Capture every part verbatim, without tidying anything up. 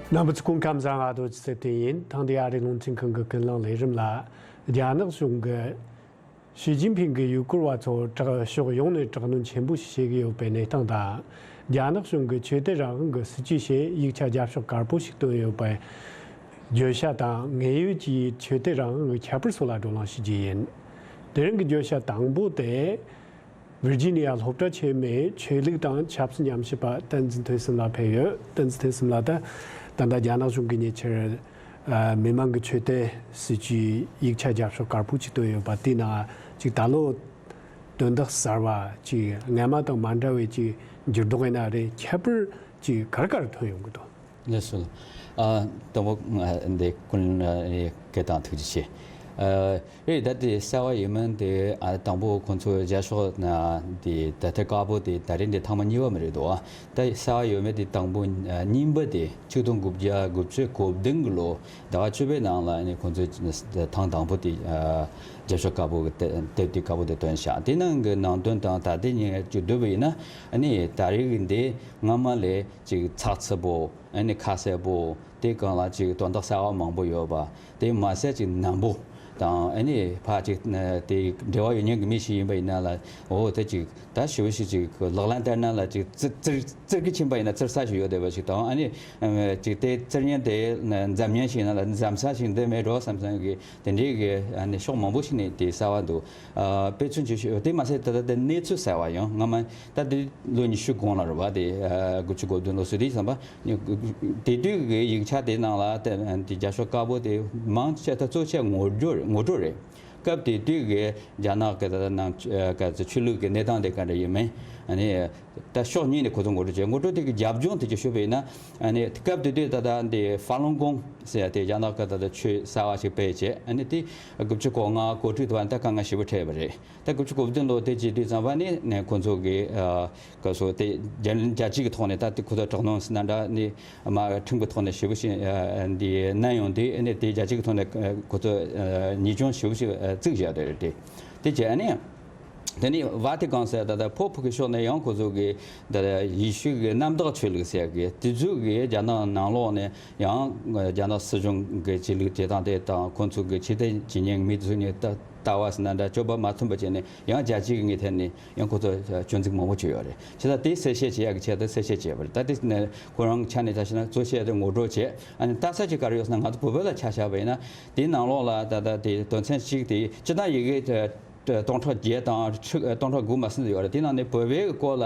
རྣམ་པ་ཚོ་སྐུ་ཁམས་བཟང་། ང་རྡོ་རྗེ་ཚེ་བརྟན་ཡིན། ཐེངས་འདིའི་ཨ་རིའི་རླུང་འཕྲིན་ཁང་གི་ཀུན་གླེང་ལས་རིམ་ལ། རྒྱ་ནག་གཞུང་གིས་ཞི་ཅིན་ཕིང་གི་ཡུལ་སྐོར་བ་ཚོར་དྲག་ཕྱོགས་ཡོངས་ནས་དྲག་གནོན་ཆེན་པོ་ཞིག་བྱེད་ཀྱི་ཡོད་པའི་གནས་སྟངས་དང་། རྒྱ་ནག་གཞུང་གིས་ཆོས་དད་རང་དབང་གི་སྲིད་ཇུས་ཆེད་ཡིག་ཆ་རྒྱབ་ཕྱོགས་དཀར་པོ་ཞིག་བཏོན་ཡོད་པའི་བརྗོད་བྱ་དང་། དངོས་ཡོད་ཀྱི་ཆོས་དད་རང་དབང་གི་ཁྱད་པར་སོགས་ལ་བགྲོ་གླེང་ཞུ་རྒྱུ་ཡིན། དེ་རིང་གི་བརྗོད་བྱ་དང་པོ་དེ། ཝིར་ཇི་ནི་ཡ་སློབ་གྲྭ་ཆེན་མོའི་ཆོས་ལུགས་དང་ཆབ་སྲིད་ཉམས་ཞིབ་པ་བསྟན་འཛིན་ཐོས་བསམ་ལགས་ཕེབས་ཡོད། བསྟན་འཛིན་ཐོས་བསམ་ལགས། ད་ད་ལྟ་རྒྱ་ནག་གཞུང་གིས་ཉེ་ཆར་ཨ་མི་མང་གི་ཆོས་དད་སྲིད་ཇུས་ཡིག་ཆ་རྒྱབ་ཕྱོགས་དཀར་པོ་ཅིག་བཏོན་ཡོད་པ་དེའི་ནང་ཅིག་ད་ལོ་དོན་དག་གསར་བ་ཅིག་སྔ་མ་དང་མ་འདྲ་བའི་ཅིག་འགྱུར་ལྡོག་ཡིན་ན་རེད། ཁྱད་པར་ཅིག་ག་རེ་ག་རེ་ཐོན་ཡོང་གི་འདུག། ལགས་སོ། ཨ། དང་པོ་ང་འདི་ཀུན་ཨ་སྐད་བཏང་ཐུགས་རྗེ་ཆེ། ཨ། རེད། ད་དེ་གསར་བ་ཡོད་མེད་དེ། ཨ། དང་པོ་ཁོང་ཚོ་རྒྱབ་ཕྱོགས་ན་དེ་ད་ལྟ་དཀར་པོ་དེ་ད་རེས་འདི་ཐེངས་མ་གཉིས་པ་མ་རེད་འདུག། ཨ། ད་གསར་བ་ཡོད་མེད་དེ་དང་པོ་ཨ་གཉིས་པ་དེ་ཆིག་སྟོང་དགུ་བརྒྱ་དགུ་བཅུ་གོ་བདུན་གི་ལོ་ཟླ་བ་བཅུ་པའི་ནང་ལ་ཨ་ནི་ཁོང་ཚོས་ཐེངས་དང་པོ་དེ་ཨ་རྒྱབ་ཕྱོགས་དཀར་པོ་གི་དེབ་དེ་དཀར་པོ་དེ་བཏོན་བཞག། དེ་ནང་གི་ནང་དོན་དང་ད་ལྟའི་ཉིན་ཅིག་བསྡུར་བ་ཡིན་ན། ཨ་ནི་ད་རེས་ཀྱི་འདི་སྔ་མ་ལས་ཅིག་ཚགས་ཚུད་པོ། ཨ་ནི་ཁ་གསལ་པོ། དེ་སྒང་ལ་ཅིག་དོན་དག་གསར་བ་མང་པོ་ཡོད་པ། དེ་མ་ཟད་ཅིག་ནན་པོ་དང་། ཨ་ནི་ཕར་ཅིག་དེ་འབྲེལ་བ་ཡོད་མཁན་གྱི་མི་ཞིག་ཡིན་པ་ཡིན་ན་ལ། འོ་དེ་ཅིག་ད་ཞེ་པོ་ཞིག་ཅིག་ལག་ལེན་བསྟར་ན་ལ་ཅིག་བཙིར་བཙིར་བཙིར་གྱི་ཕྱིན་པ་ཡིན་ན་བཙིར་ས་ཞིག་ཡོད་བསྡད་པ་ཞིག་དང་། ཨ་ནི་ཅིག་དེ་བཙིར་མཁན་དེ་འཛེམ་མཁན་ཞིག་ཡིན་ན་ལ་འཛེམ་ས་ཞིག་འདི་མེད་འགྲོ་བསམ་བསམ་གི། དེ་འདྲའི་གི་ཨ་ནི་ཕྱོགས་མང་པོ་ཞིག་ནས་དེ་གསར་བ་འདུག། ཨ། དཔེ་མཚོན་ཅིག་ཞུ། དེ་མ་ཟད་ད་ལྟ་དེ་གནས་ཚུལ་གསར་བ་ཡང་སྔ་མ་ད་དེ་ལོ་ཉི་ཤུ་གོང་ལ་རེད་པ། དེ་ཨ་དགུ་བཅུ་གོ་བདུན་ལོ་ཟེར་དུས་ཙམ་པ། དེ་དུས་གི་ཡིག་ཆ་དེ་ནང་ལ་དེ་དེ་རྒྱབ་ཕྱོགས་དཀར་པོ་དེ་མང་ཆེ་ད་གཙོ་ཆེ་ངོ་སྤྲོད་རེད། ངོ་སྤྲོད་རེད། སྐབས་དེ་དུས་གི་རྒྱ་ནག་གི་ད་ལྟ་ནང་ཆོས་ལུགས་ཀྱི་གནས་སྟངས་དེ་ག་འདྲ་ཡིན་མིན། ཨ་ནི། ད་ཕྱོགས་གཉིས་ནས་ཁོ་ཚོ་ངོ་སྤྲོད་བྱས། ངོ་སྤྲོད་དེ་གི་རྒྱབ་ལྗོངས་དེ་ཅིག་ཞུས་པ་ཡིན་ན། ཨ་ནི་སྐབས་དེ་དུས་ད་ལྟ་འདི་ཧྥ་ལུན་གོང་ཟེར་ཡ་དེ་རྒྱ་ནག་གི་ད་ལྟ་ཆོས་གསར་བ་ཞིག་སྤེལ་བྱས། ཨ་ནི་དེ་དགུ་བཅུ་གོ་ལྔ་གོ་དྲུག་དུ་བ་ད་དཀའ་ངལ་ཞེ་པོ་འཕྲད་པ་རེད། ད་དགུ་བཅུ་གོ་བདུན་ལོ་དེ་བྱེད་དུས་ཙམ་པ་ནི་ནས་ཁོ་ཚོ་གི་ཨ་ག་སོ་དེ་རྒྱ་རྒྱལ་སྤྱི་གི་ཐོག་ནས་ད་དེ་ཁོ་ཚོ་དྲག་གནོན་ཟེར་ན་འདྲ། ནི་མ་ཁྲིམས་ཀྱི་ཐོག་ནས་ཞེ་པོ་ཞིག་ཨ་འདི་གནང་ཡོང་དུས། ཨ་ནི་དེ་རྒྱལ་སྤྱི་གི་ཐོག་ནས་ཁོ་ཚོ་ཨ་ཉེས་སྐྱོན་ཞེ་པོ་ཞིག་ཨ་བཙུགས་བཞག་དེ་རེད། དེ་དེ་བྱས། ཨ་ནི། དེ་ནས་ཝ་ཏི་ཀན་ཟེར་ད་ལྟ་ཕོ་ཕུ་གི་ཕྱོགས་ནས་ཡང་ཁོ་ཚོ་གི་ད་ལྟ་ཡེ་ཤུ་གི་གནམ་བདག་ཆོས་ལུགས་ཟེར་གི་དེ་ཚོ་གི་རྒྱ་ནག་ནང་ལོགས་ནས་ཡང་རྒྱ་ནག་སྲིད་གཞུང་གི་ཆོས་ལུགས་བྱེད་སྟངས་དེ་དང་། ཁོང་ཚོ་གི་ཆོས་དད་བྱེད་མཁན་མི་ཚོ་ནས་ལྟ་ལྟ་བ་ཟེར་ན་འདྲ། སྤྱོད་པ་མ་མཐུན་པ་བྱས་ནས་ཡང་རྒྱལ་སྤྱིའི་ངོས་ཐད་ནས་ཡང་ཁོ་ཚོ་སྐྱོན་འཛུགས་མང་པོ་བྱས་ཡོད་རེད། བྱས་ཙང་དེ་གསལ་བཤད་བྱེད་ཡག་གི་ཆེད་དུ་གསལ་བཤད་བྱས་པ་རེད། ད་དེ་ནས་ཁོ་རང་ཆ་ནས་ད་བྱས་ན་གཙོ་ཆེ་དེ་ངོ་སྤྲོད་བྱས། ཨ་ནི་ལྟ་ས་ཅིག་ག་རེ་ཡོད་ཟེར་ན། ང་ཚོ་བོད་པ་ལ་ཆ་བཞག་པ་ཡིན་ན། དེའི་ནང་ལོགས་ལ་ད་ལྟ་དེ་དོན་ཚན་གཅིག་དེ་སྤྱིར་བཏང་ཡི་གེ་སྟོང་ཕྲག་བརྒྱད་དང་ཁྲི་སྟོང་ཕྲག་དགུ་མ་ཟིན་དུ་ཡོད་རེད། དེ་ནང་ནས་བོད་པའི་སྐོར་ལ་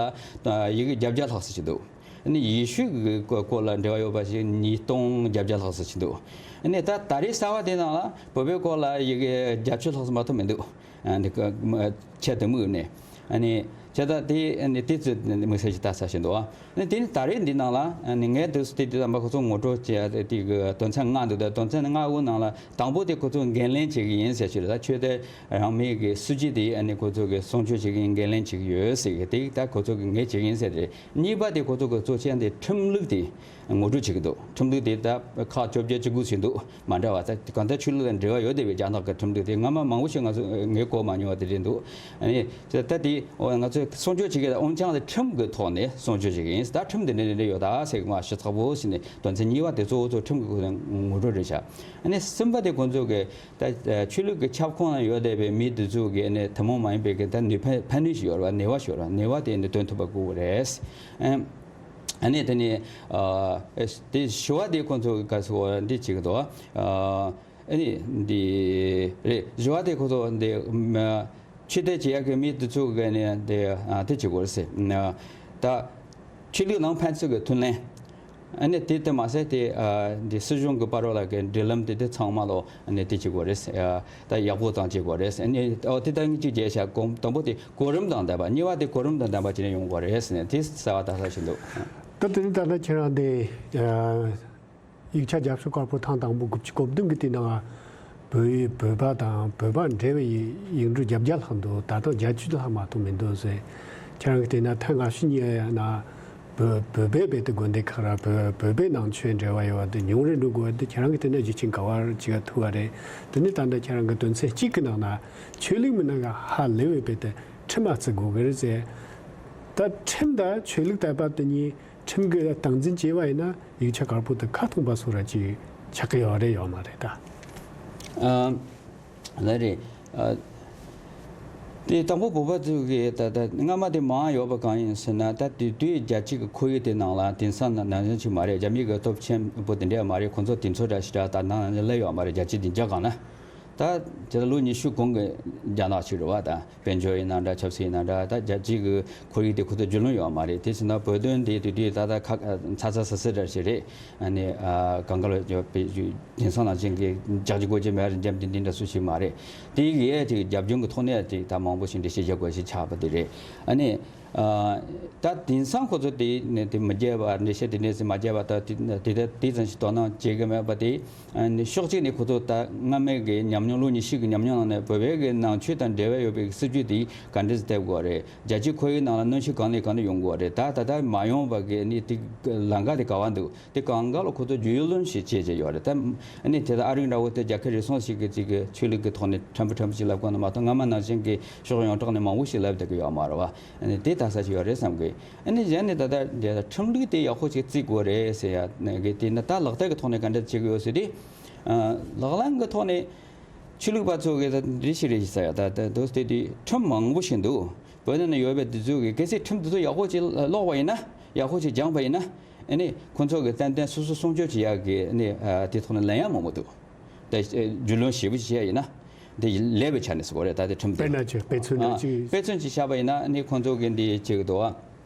ཡི་གེ་བརྒྱད་བརྒྱ་ལྷག་ཙམ་ཞིག་འདུག། ཨ་ནི་ཡེ་ཤུ་གི་སྐོར་ལ་འབྲེལ་བ་ཡོད་པ་ཞིག་ཉིས་སྟོང་བརྒྱད་བརྒྱ་ལྷག་ཙམ་ཞིག་འདུག། ཨ་ནི་ད་ད་རེས་གསར་བ་དེ་ནང་ལ་བོད་པའི་སྐོར་ལ་ཡི་གེ་བརྒྱད་ཅུ་ལྷག་ཙམ་མ་གཏོགས་མི་འདུག། ཨ་ནི་ཁྱད་དུ་མུག་ནས། ཨ་ནི་བྱས་ཙང་དེ་ཨ་ནི་དེ་ཚོ་དམིགས་བསལ་ཞིག་ལྟ་ས་ཞིག་འདུག། ཨ་ནི་དེ་ནི་ད་རེས་འདི་ནང་ལ་ཨ་ནི་ངས་དུས་སུ་དེ་དུས་ཙམ་པ་ཁོ་ཚོ་ངོ་སྤྲོད་བྱས་ཏེ་དེ་གི་དོན་ཚན་ལྔ་འདུག། ད་དོན་ཚན་ལྔ་བོའི་ནང་ལ་དང་པོ་དེ་ཁོ་ཚོ་འགན་ལེན་བྱེད་ཀྱི་ཡིན་ཟེར་ཞུ་རེད། ད་ཆོས་དད་རང་མོས་ཀྱི་སྲིད་ཇུས་དེ་ཨ་ནི་ཁོ་ཚོ་གི་སྲུང་སྐྱོབ་བྱེད་ཀྱི་ཡིན། འགན་ལེན་བྱེད་ཀྱི་ཡོད་ཟེར་གི་དེ་ད་ཁོ་ཚོ་གི་ངས་བྱེད་ཀྱི་ཡིན་ཟེར་རེད། གཉིས་པ་དེ་ཁོ་ཚོ་གི་གཙོ་ཆེ་དེ་ཁྲིམས་ལུགས་དེ་ངོ་སྤྲོད་བྱེད་ཀྱི་འདུག། ཁྲིམས་ལུགས་དེ་ད་ཁག་བཅོ་བརྒྱད་བཅུ་དགུ་ཞིག་འདུག། མ་འདྲ་བ་ད་གང་ལྟར་ཆོས་ལུགས་དང་འབྲེལ་བ་ཡོད་བསྡད་པའི་རྒྱ་ནག་གི་ཁྲིམས་ལུགས་དེ་སྔ་མ་མང་པོ་ཞིག་ང་ཚོ་ངས་གོ་མ་མྱོང་བ་དེ་རེད་འདུག། ཨ་ནི་ད་ལྟ་དེ་ང་ཚོས་སྲུང་སྐྱོབ་བྱེད་ཀྱི་འོན་ཀྱང་དེ་ཁྲིམས་ཀྱི་ཐོག་ནས་སྲུང་སྐྱོབ་བྱེད་ཀྱི་ཡིན། ད་ཁྲིམས་དེ་འདྲ་འདྲ་ཡོད་ད་ཟེར་གི་མ་ཞིབ་ཚགས་པོ་ཞིག་ནས་དོན་ཚན་གཉིས་པ་དེ་གཙོ་བོ་གཙོ་ཁྲིམས་ཀྱི་ངོ་སྤྲོད་རེད་ཤག། ཨ་ནི་གསུམ་པ་དེ་ཁོང་ཚོ་གི་ད་ཆོས་ལུགས་ཀྱི་ཁྱབ་ཁོངས་ན་ཡོད་བསྡད་པའི་མི་དེ་ཚོ་གི་ཨ་ནི་ཐུན་མོང་མ་ཡིན་པའི་གི་ད་ནུས་ཕན་ཕན་ནུས་ཞིག་ཡོད་རེད་བ། ནུས་པ་ཞིག་ཡོད་རེད་བ། ནུས་པ་དེ་ཨ་ནི་འདོན་ཐུབ་པ་དགོས་རེད། ཨ་ནི་དེ་ནི་ཨ་དེ་བཞི་བ་དེ་ཁོང་ཚོ་ག་ཚོད་འདི་བྱེད་ཀྱི་འདུག། ཨ་ནི་འདི་རེད། བཞི་བ་དེ་ཁོང་ཚོ་འདི་ཆོས་དད་བྱེད་ཡག་གི་མི་དེ་ཚོ་གི་ནི་འདི་དེ་བྱེད་དགོས་རེད་ཟེར། ད་ཆོས་ལུགས་ནང་ཕན་ཚུན་གྱི་མཐུན་ལམ། ཨ་ནི་དེ་དེ་མ་ཟད་དེ་འདི་སྲིད་གཞུང་གི་བར་ལ་གི་འབྲེལ་ལམ་དེ་དེ་ཚང་མ་ལོ་ཨ་ནི་དེ་བྱེད་དགོས་རེད་ཟེར། ད་ཡག་པོ་ཙང་བྱེད་དགོས་རེད་ཟེར། ཨ་ནི་ཨོ་དེ་ད་ངས་གཅིག་བརྗེད་ཤག། གོང་དང་པོ་དེ་གོ་རིམ་དང་ལྡན་པ། གཉིས་པ་དེ་གོ་རིམ་དང་ལྡན་པ་བྱས་ནས་ཡོང་དགོས་རེད་ཟེར་ནས་དེ་གསར་བ་ལྟ་ས་ཞིག་འདུག། ད་དེ་ནི་ད་ལྟ་ཁྱེད་རང་དེ་ཡིག་ཆ་རྒྱབ་ཤོག་དཀར་པོ་ཐེངས་དང་པོ་དགུ་བཅུ་གོ་བདུན་གི་དེ་ནང་བོད་ཡིག་བོད་པ་དང་བོད་པ་འབྲེལ་བའི་ཡིག་འབྲུ་བརྒྱད་བརྒྱ་ལྷག་འདུག། ད་ལྟ་བརྒྱད་ཅུ་ལྷག་མ་གཏོགས་མི་འདུག་ཟེར། ཁྱེད་རང་གི་དེ་ན་ཐེངས་སྔ་ཕྱི་གཉིས་ཡ་ན་བོད་བོད་པའི་བེད་དེ་དགོན་སྡེ་ཁག་ར་བོད་བོད་པའི་ནང་ཆོས་འབྲེལ་བ་ཡོད་པ་དེ་ཉུང་རུ་འགྲོ་དགོས་པ་དེ་ཁྱེད་རང་གི་དེ་ན་གཞི་ཆེན་ག་བར་ཅིག་ཐུག་པ་རེད། དེ་ནི་ད་ལྟ་ཁྱེད་རང་གི་དོན་ཚན་གཅིག་གི་ནང་ན་ཆོས་ལུགས་མི་སྣ་ག་ཧ་ལས་པའི་བེད་དེ་ཁྲིམས་མ་བརྩི་དགོས་གི་རེད་ཟེར། ད་ཁྲིམས་དང་ཆོས་ལུགས་དད་པ་དེ་གཉིས་ཁྲིམས་ཀྱིས་སྟངས་འཛིན་བྱས་པ་ཡིན་ན་ཡིག་ཆ་དཀར་པོ་དེ་ཁ་ཐུང་པ་བཟོ་ར་ཅིག་ཆགས་ཀྱི་ཡོད་རེད་ཡོད་མ་རེད་ད། ཨ། ལགས་རེད། ཨ། དེ་དང་པོ་བོད་པ་ཚོ་གི་ད་ལྟ་སྔ་མ་དེ་མང་ཡོད་པ་གང་ཡིན་ཟེར་ན། ད་དེ་དུས་རྒྱལ་སྤྱི་གི་ཁོར་ཡུག་དེ་ནང་ལ་དེང་སང་ནང་བཞིན་ཅིག་མ་རེད། རྒྱ་མི་གི་སྟོབས་ཆེན་པོ་དེ་འདྲ་མ་རེད། ཁོང་ཚོ་དེ་ཚོ་འདྲ་ཞིག་འདྲ་ད་ནང་ལ་སླེབས་ཡོད་མ་རེད། རྒྱལ་སྤྱི་བདེ་འཇགས་སྒང་ལ། ད་དེ་ལ་ལོ་ཉི་ཤུ་གོང་གི་རྒྱ་ནག་ཅིག་རེད་བ། ད་དཔལ་འབྱོར་ཡིན་ན་འདྲ། ཆབ་སྲིད་ཡིན་ན་འདྲ། ད་རྒྱལ་སྤྱི་གི་ཁོར་ཡུག་དེ་ཁོ་ཚོ་རྒྱུས་ལོན་ཡོད་མ་རེད། དེ་ཟེར་ན་བོད་དོན་དེ་དུས་དུས་ད་ལྟ་ཁ་ཚ་ཚ་ཟེར་ཟེར་འདྲ་ཞིག་རེད། ཨ་ནི་ཨ་གང་ག་ལ་ཡོད་པའི་དེང་སང་ནང་བཞིན་གྱི་རྒྱག་རྒྱུ་དགོས་རྒྱུ་མེད་པ་འཇམ་ཐིང་ཐིང་འདྲ་སུ་ཞིག་མ་རེད། དེ་གི་དེ་རྒྱབ་ལྗོངས་ཀྱི་ཐོག་ནས་དེ་ད་མང་པོ་ཞིག་འགྲེལ་བཤད་བྱེད་དགོས་ཞིག་ཆགས་པ་དེ་རེད། ཨ་ནི་ཨ་ད་དེང་སང་ཁོ་ཚོ་དེ་ནས་དེ་མི་རྒྱལ་བ་འགྲེལ་བཤད་དེ་ནས་ཟིན་མ་རྒྱལ་བ་ད་དེ་དེ་དེ་ཙམ་ཞིག་དོ་སྣང་བྱེད་ཀྱི་མེད་པ་དེ། ཨ་ནི་ཕྱོགས་གཅིག་ནས་ཁོ་ཚོ་ད་སྔ་མའི་གི་ཉམས་མྱོང་ལོ་ཉི་ཤུ་གི་ཉམས་མྱོང་ནང་ནས་བོད་པའི་གི་ནང་ཆོས་དང་འབྲེལ་བ་ཡོད་པའི་སྲིད་ཇུས་དེ་ག་འདྲ་སེ་སྟེར་དགོས་རེད། རྒྱལ་སྤྱིའི་ཁོར་ཡུག་ནང་ལ་གནོན་ཤུགས་གང་ནས་གང་དུ་ཡོང་དགོས་རེད། ད་ད་ལྟ་མ་ཡོང་བ་གི་ནི་དེ་ལམ་ཁ་དེ་ག་བ་འདུག་དེ་གང་ག་ལ་ཁོ་ཚོ་རྒྱུས་ལོན་ཞིག་བྱེད་བྱེད་ཡོད་རེད། ད་ཨ་ནི་དེ་ལ་ཨ་རི་འདྲ་བོ་དེ་རྒྱལ་ཁབ་རེ་ཟུང་ཞིག་གི་ཅིག་གི་ཆོས་ལུགས་ཀྱི་ཐོག་ནས་ཕྲན་བུ་ཕྲན་བུ་ཞིག་ལབ་གོ་ནི་མ་གཏོགས། སྔ་མ་ནང་བཞིན་གྱི་ཕྱོགས་ཡོངས་གྲགས་ནས་མང་བོ་ཞིག་ལབ་བསྡད་ཀྱི་ཡོད་མ་རེད་བ། ཨ་ནི་དེ་ལྟ་ས་ཞིག་ཡོད་རེད་བསམ་གི། ཨ་ནི་གཞན་ནས་ད་ལྟ་འདི་ཁྲིམས་ལུགས་དེ་ཡག་པོ་ཞིག་བརྩི་དགོས་རེད་ཟེར་ཡ་ནི་གི་དེ་ནི་ད་ལག་བསྟར་གྱི་ཐོག་ནས་ག་འདྲ་བྱེད་ཀྱི་ཡོད་ཟེར་དུས། ཨ་ལག་ལེན་གྱི་ཐོག་ནས་ཆོས་ལུགས་པ་ཚོ་གི་ད་རེ་ཞིག་རེ་ཞིག་ཟེར་ཡ་ད་ད་དུས་དེ་དུས་ཁྲིམས་མང་པོ་ཞིག་འདུག་བོད་ནང་ན་ཡོད་པའི་དེ་ཚོ་གི་གལ་སྲིད་ཁྲིམས་དེ་ཚོ་ཡག་པོ་ཅིག་ཀློག་པ་ཡིན་ན། ཡག་པོ་ཅིག་སྦྱངས་པ་ཡིན་ན། ཨ་ནི་ཁོང་ཚོ་གི་ཏན་ཏན་སོ་སོ་སྲུང་སྐྱོབ་བྱེད་ཡག་གི་ཨ་ནི་ཨ་དེ་ཐོག་ནས་ལེན་ཡག་མང་པོ་འདུག་དེ་རྒྱུས་ལོན་ཞིབ་པོ་ཞིག་བྱས་ཡིན་ན། དེ་ལས་པའི་ཆ་ནས་ཟེར་དགོས་རེད། ད་དེ་ཁྲིམས་དེ། དཔེར་ན་ཆོས་དཔེ་མཚོན་ཨ་འདྲ་ཅིག་དཔེ་མཚོན་ཅིག་བཞག་པ་ཡིན་ན། ཨ་ནི་ཁོང་ཚོ་གི་འདི་བྱེད་ཀྱི་འདུག་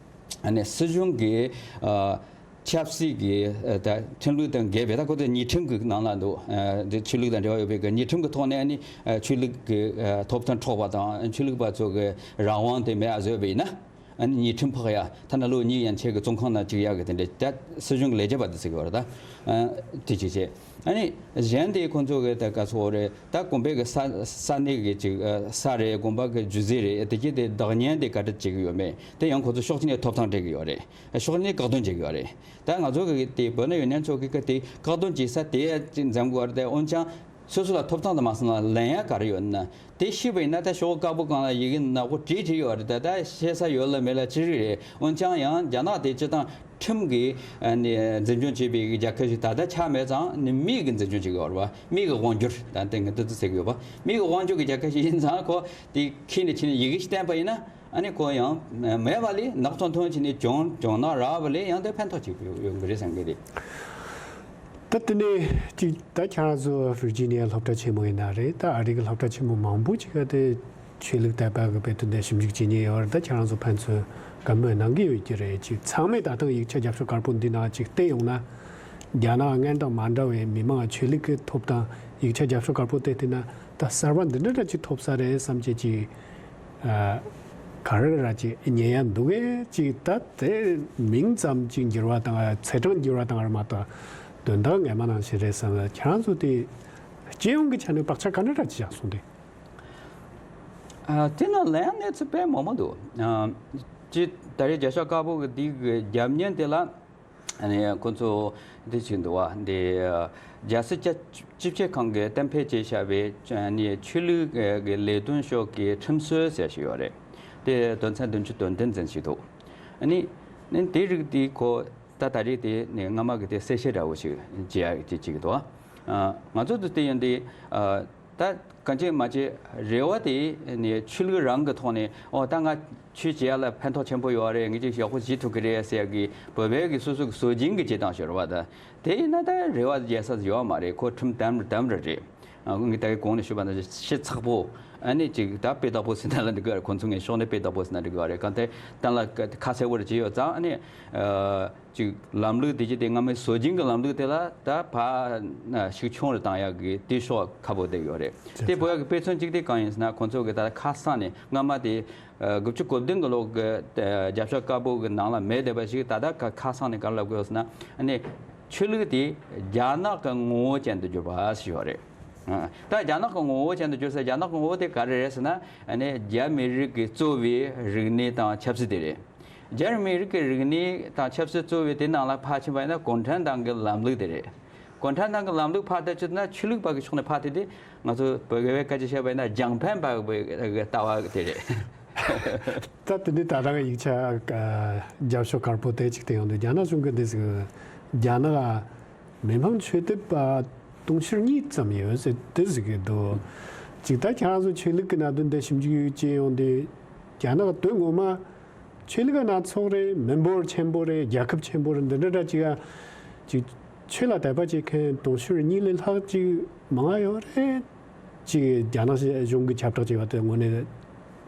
ཨ་ནི་སྲིད་གཞུང་གི་ཨ་ཆབ་སྲིད་ཀྱི་ཨ་ད་ཁྲིམས་ལུགས་དང་འགལ་བའི། ད་ཁོ་ཚོ་ཉེས་ཁྲིམས་ཀྱི་ནང་ལ་འདུག་ཨ་དེ་ཆོས་ལུགས་དང་འབྲེལ་བ་ཡོད་པའི་གི་ཉེས་ཁྲིམས་ཀྱི་ཐོག་ནས་ཨ་ནི་ཨ་ཆོས་ལུགས་ཀྱི་ཨ་ཐོབ་ཐང་འཕྲོག་པ་དང་། ཆོས་ལུགས་པ་ཚོ་གི་རང་དབང་དེ་མེད་པ་བཟོས་པ་ཡིན་ན། ཨ་ནི་ཉེས་ཁྲིམས་ཕོག་ཡ། ཐ་ན་ལོ་གཉིས་ཡན་ཆད་ཀྱི་བཙོན་ཁང་ནང་བཅུག་ཡ་གི་དེ་འདྲ། ད་སྲིད་གཞུང་གི་ལས་བྱེད་པ་དེ་ཟེར་གི་ཡོད་རེད་ད། ཨ་དེ་ཅིག་བྱས། ཨ་ནི་གཞན་དེ་ཁོང་ཚོ་གི་ད་ག་ཚོད་རེད། ད་དགོན་པའི་གི་ས་ས་གནས་གི་ཅིག་ཨ་ས་རེད། དགོན་པ་གི་རྒྱུ་རྫས་རེད། དེ་གྱད་དེ་བདག་གཉེར་དེ་ག་འདྲ་བྱེད་གི་ཡོད་མེད་དེ་ཡང་ཁོང་ཚོ་ཕྱོགས་གཅིག་ནས་ཐོབ་ཐང་སྤྲད་གི་ཡོད་རེད། ཕྱོགས་གཉིས་ནས་བཀག་སྡོམ་བྱེད་གི་ཡོད་རེད། ད་ང་ཚོ་གི་དེ་བོད་ནང་ཡོད་མཁན་ཚོ་གི་གི་དེ་བཀག་སྡོམ་བྱེད་ས་དེ་ཅིག་འཛེམ་དགོས་རེད། དེ་འོན་ཀྱང་སོ་སོ་ལ་ཐོབ་ཐང་དང་མ་སོང་ན་ལེན་ཡ་ག་རེ་ཡོད་ན། དེ་ཤེས་པ་ཡིན་ན་ད་ཤོག་བུ་དཀར་པོ་སྒང་ལ་ཡི་གེ་ནག་པོ་བྲིས་བྲིས་ཡོད་རེད། ད་ད་བཤད་ས་ཡོད་ལ་མེད་ལ་ཅི་རིགས་རེད། འོན་ཀྱང་ཡང་རྒྱ་ནག་དེ་སྤྱི་བཏང་ཁྲིམས་ཀྱིས་ཨ་ནི་འཛིན་སྐྱོང་བྱེད་པའི་རྒྱལ་ཁབ་ཞིག་ད་ལྟ་ཆགས་མེད་ཙང་། ནི་མི་གིས་འཛིན་སྐྱོང་བྱེད་ཀྱི་ཡོད་རེད་བ། མི་གི་དབང་སྒྱུར། ད་ལྟ་ངས་འདི་ཚོ་ཟེར་གྱི་ཡོད་པ། མི་གི་དབང་སྒྱུར་གྱི་རྒྱལ་ཁབ་ཞིག་ཡིན་ཙང་ཁོ་དེ་ཁྱེར་ནས་ཕྱིན་ནས་ཡི་གེ་ཞིག་བསྟན་པ་ཡིན་ན། ཨ་ནི་ཁོ་ཡང་མེད་པ་ལས་ནག་ཚོང་ཐོན་ཕྱིན་ནས་གྱོང་གྱོང་ནག་རག་པ་ལས་ཡང་དེ་ཕན་ཐོགས་ཅིག་ཡོང་གི་རེད་བསམ་གི་རེད། ད་དེ་ནས་ཅིག་ད་ཁྱེད་རང་ཚོ་ཝིར་ཇི་ནི་ཡའི་སློབ་གྲྭ་ཆེན་མོ་ཡིན་ན་རེད། ད་ཨ་རི་གི་སློབ་གྲྭ་ཆེན་མོ་མང་པོ་ཅིག་ག་དེ་ཆོས་ལུགས་དད་པ་གི་དཔེ་དེ་འདྲ་ཞིབ་འཇུག་བྱེད་མཁན་ཡོད་རེད། ད་ཁྱེད་རང་ཚོ་ཕན་ཚུན་བཀའ་མོལ་གནང་གི་ཡོད་ཀྱི་རེད། ཅིག་ཚང་མས་ད་ཐེངས་ཡིག་ཆ་རྒྱབ་ཤོག་དཀར་པོ་འདི་ནང་ཅིག་བལྟས་ཡོང་ན། རྒྱ་ནག་སྔོན་དང་མ་འདྲ་བའི་མི་མང་ཆོས་ལུགས་ཀྱི་ཐོབ་ཐང་ཡིག་ཆ་རྒྱབ་ཤོག་དཀར་པོ་དེ་བལྟས་ན་ད་གསར་པ་འདི་འདྲ་འདྲ་ཅིག་ཐོབ་ས་རེད་བསམ་བྱས་ཅིག་ཨ་ག་རེ་ར་ཅིག་ཉན་ཡ་འདུག་གས། ཅིག་ད་དེ་མིང་ཙམ་ཅིག་འགྱུར་བ་དང་ཚེས་གྲངས་འགྱུར་བ་དང་རེད་མ་གཏོགས་དོན་དག་ངོ་མ་ནང་བཞིན་རེད་བསམ། ཁྱེད་རང་ཚོ་དེ་སྤྱི་ཡོངས་ཀྱི་ཆ་ནས་བག་ཆགས་ག་འདྲ་འདྲ་ཅིག་བཞག་སོང་དེ། ཨ་དེ་ནང་ལན་གནས་ཚུལ་དཔེ་མང་པོ་འདུག་ཨ་ཅི་ད་རེས་རྒྱབ་ཤོག་དཀར་པོ་གི་འདི་གི་རྒྱབ་བརྙན་དེ་ལ། ཨ་ནི་ཁོ་ཚོ་འདི་བྱས་འདུག་བ། འདི་རྒྱལ་སྲིད་སྤྱི་སྤྱི་ཁྱབ་ཁང་གིས་གཏན་འཁེལ་བྱས་བཞག་པའི་ཨ་ནི་ཆོས་ལུགས་ཀྱི་ལས་དོན་ཕྱོགས་ཀྱི་ཁྲིམས་སྲོལ་ཟེར་ཞིག་ཡོད་རེད། དེ་དོན་ཚན་བདུན་ཅུ་དོན་བདུན་ཙམ་ཞིག་འདུག་ཨ་ནི་ནི་དེ་རིགས་དེ་ཁོ་ད་ད་རེས་དེ་ནི་སྔ་མ་གི་དེ་གསལ་བཤད་འདྲ་བོ་ཞིག་བྱེད་ཡ་དེ་བྱེད་ཀྱི་འདུག་ཨ་ང་ཚོ་དུ་དེ་ཡོང་དུས་ཨ། ད་གང་ཅི་མ་ཅི་རེ་བ་དེ་ནི་ཆོས་ལུགས་རང་གི་ཐོག་ནས། ཨོ་ད་ང་ཆོས་བྱེད་ཡ་ལ་ཕན་ཐོགས་ཆེན་པོ་ཡོད་རེད། ངས་ཅིག་ཡག་པོ་བྱེད་ཐུབ་ཀྱི་རེད་ཟེར་ཡ་གི་བོད་པའི་གི་སོ་སོ་གི་སྲོལ་རྒྱུན་གྱི་བྱེད་སྟངས་ཤིག་རེད་བ། ད་དེ་ཡིན་ན་ད་རེ་བ་རྒྱག་ས་ཡོད་མ་རེད། ཁོ་ཁྲིམས་དམ་དམ་ར་རེད། ཨ་ངས་ད་གི་གོང་ནས་ཞུས་པ་ནང་བཞིན་ཤི་ཚགས་པོ། ཨ་ནི་ཅིག་ད་དཔེ་བདག་པོ་ཟེར་ན་ལ་འགྲིག་གི་རེད། ཁོང་ཚོ་ངས་ཕྱོགས་ནས་དཔེ་བདག་པོ་ཟེར་ན་འགྲིག་གི་རེད། གང་ལྟར་གཏན་ལ་ཁ་གསལ་པོ་རེ་བྱས་ཡོད་ཙང་། ཨ་ནི་ཨ། ཅིག་ལམ་ལུགས་དེ་ཅིག་དེ་སྔ་མའི་སྲོལ་རྒྱུན་གྱི་ལམ་ལུགས་དེ་ལ་ད་ཕར་ཤུགས་ཆུང་རུ་བཏང་ཡག་གི་དེ་ཕྱོགས་ཁག་པོ་བསྡད་ཡོད་རེད། དེ་བོད་ཡག་གི་དཔེ་མཚོན་གཅིག་དེ་གང་ཡིན་ཟེར་ན། ཁོང་ཚོ་གི་ད་ཁ་སང་ནས་སྔ་མ་དེ་དགུ་བཅུ་གོ་བདུན་གི་ལོ་གི་རྒྱབ་ཤོག་དཀར་པོ་གི་ནང་ལ་མེད་བསྡད་པ་ཞིག་ད་ལྟ་ཁ་ཁ་སང་ནས་ག་རེ་ལབ་དགོས་ཟེར་ན། ཨ་ནི་ཆོས་ལུགས་དེ་རྒྱ་ནག་གི་ངོ་བོ་ཅན་དུ་གྱུར་པ་ཞིག་ཡོད་རེད། ད་རྒྱ་ནག་གི་ངོ་བོ་ཅན་དུ་གྱུར་ཟེར། རྒྱ་ནག་གི་ངོ་བོ་དེ་ག་རེ་རེད་ཟེར་ན། ཨ་ནི་རྒྱ་མི་རིགས་ཀྱི་གཙོ་བའི་རིག་གནས་དང་ཆབ་སྲིད་དེ་རེད། རྒྱ་མི་རིགས་ཀྱི་རིག་གནས་དང་ཆབ་སྲིད་གཙོ་བོ་དེ་ནང་ལ་ཕར་ཕྱིན་པ་ཡིན་ན་གུང་ཁྲན་ཏང་གི་ལམ་ལུགས་དེ་རེད། གུང་ཁྲན་ཏང་གི་ལམ་ལུགས་ཕར་དེད་ཆོག་ན། ཆོས་ལུགས་པ་གི་ཕྱོགས་ནས་ཕར་དེད་དེ། ང་ཚོ་བོད་སྐད་སྐད་ཆ་བཤད་པ་ཡིན་ན་རྒྱང་འཕེན་པ་གི་ལྟ་བ་དེ་རེད། ད་དེ་འདི་ད་ལྟ་ཡིག་ཆ་ཨ་རྒྱབ་ཕྱོགས་དཀར་པོ་དེ་གཅིག་དེ་ཡོང་དུས། རྒྱ་ནག་གཞུང་གི་འདི་ཟིག་རྒྱ་ནག་མི་དམངས་ཆོས་དད་པ་དུང་ཕྱུར་གཉིས་ཙམ་ཡོད་ཟེར་དེ་ཟིག་གི་འདུག་ཅིག་ད་ཁྱེད་རང་ཚོ་ཆོས་ལུགས་ཀྱི་གནད་དོན་དེ་ཞིབ་འཇུག་བྱེད་ཡོང་དུས། རྒྱ་ནག་དོན་ངོ་མ་ཆོས་ལུགས་སྣ་ཚོགས་རེད། མི་འབོར་ཆེན་པོ་རེད། རྒྱལ་ཁབ་ཆེན་པོ་རེད། འདི་འདྲ་འདྲ་ཅིག་ཡ་ཅིག་ཆོས་ལ་དད་པ་བྱེད་མཁན་དུང་ཕྱུར་གཉིས་ལས་ལྷག་ཅིག་མང་ང་ཡོད་རེད། ཅིག་རྒྱ་ནག་གཞུང་གི་ཁྱབ་བསྒྲགས་བྱས་པ་དེ་དངོས་གནས་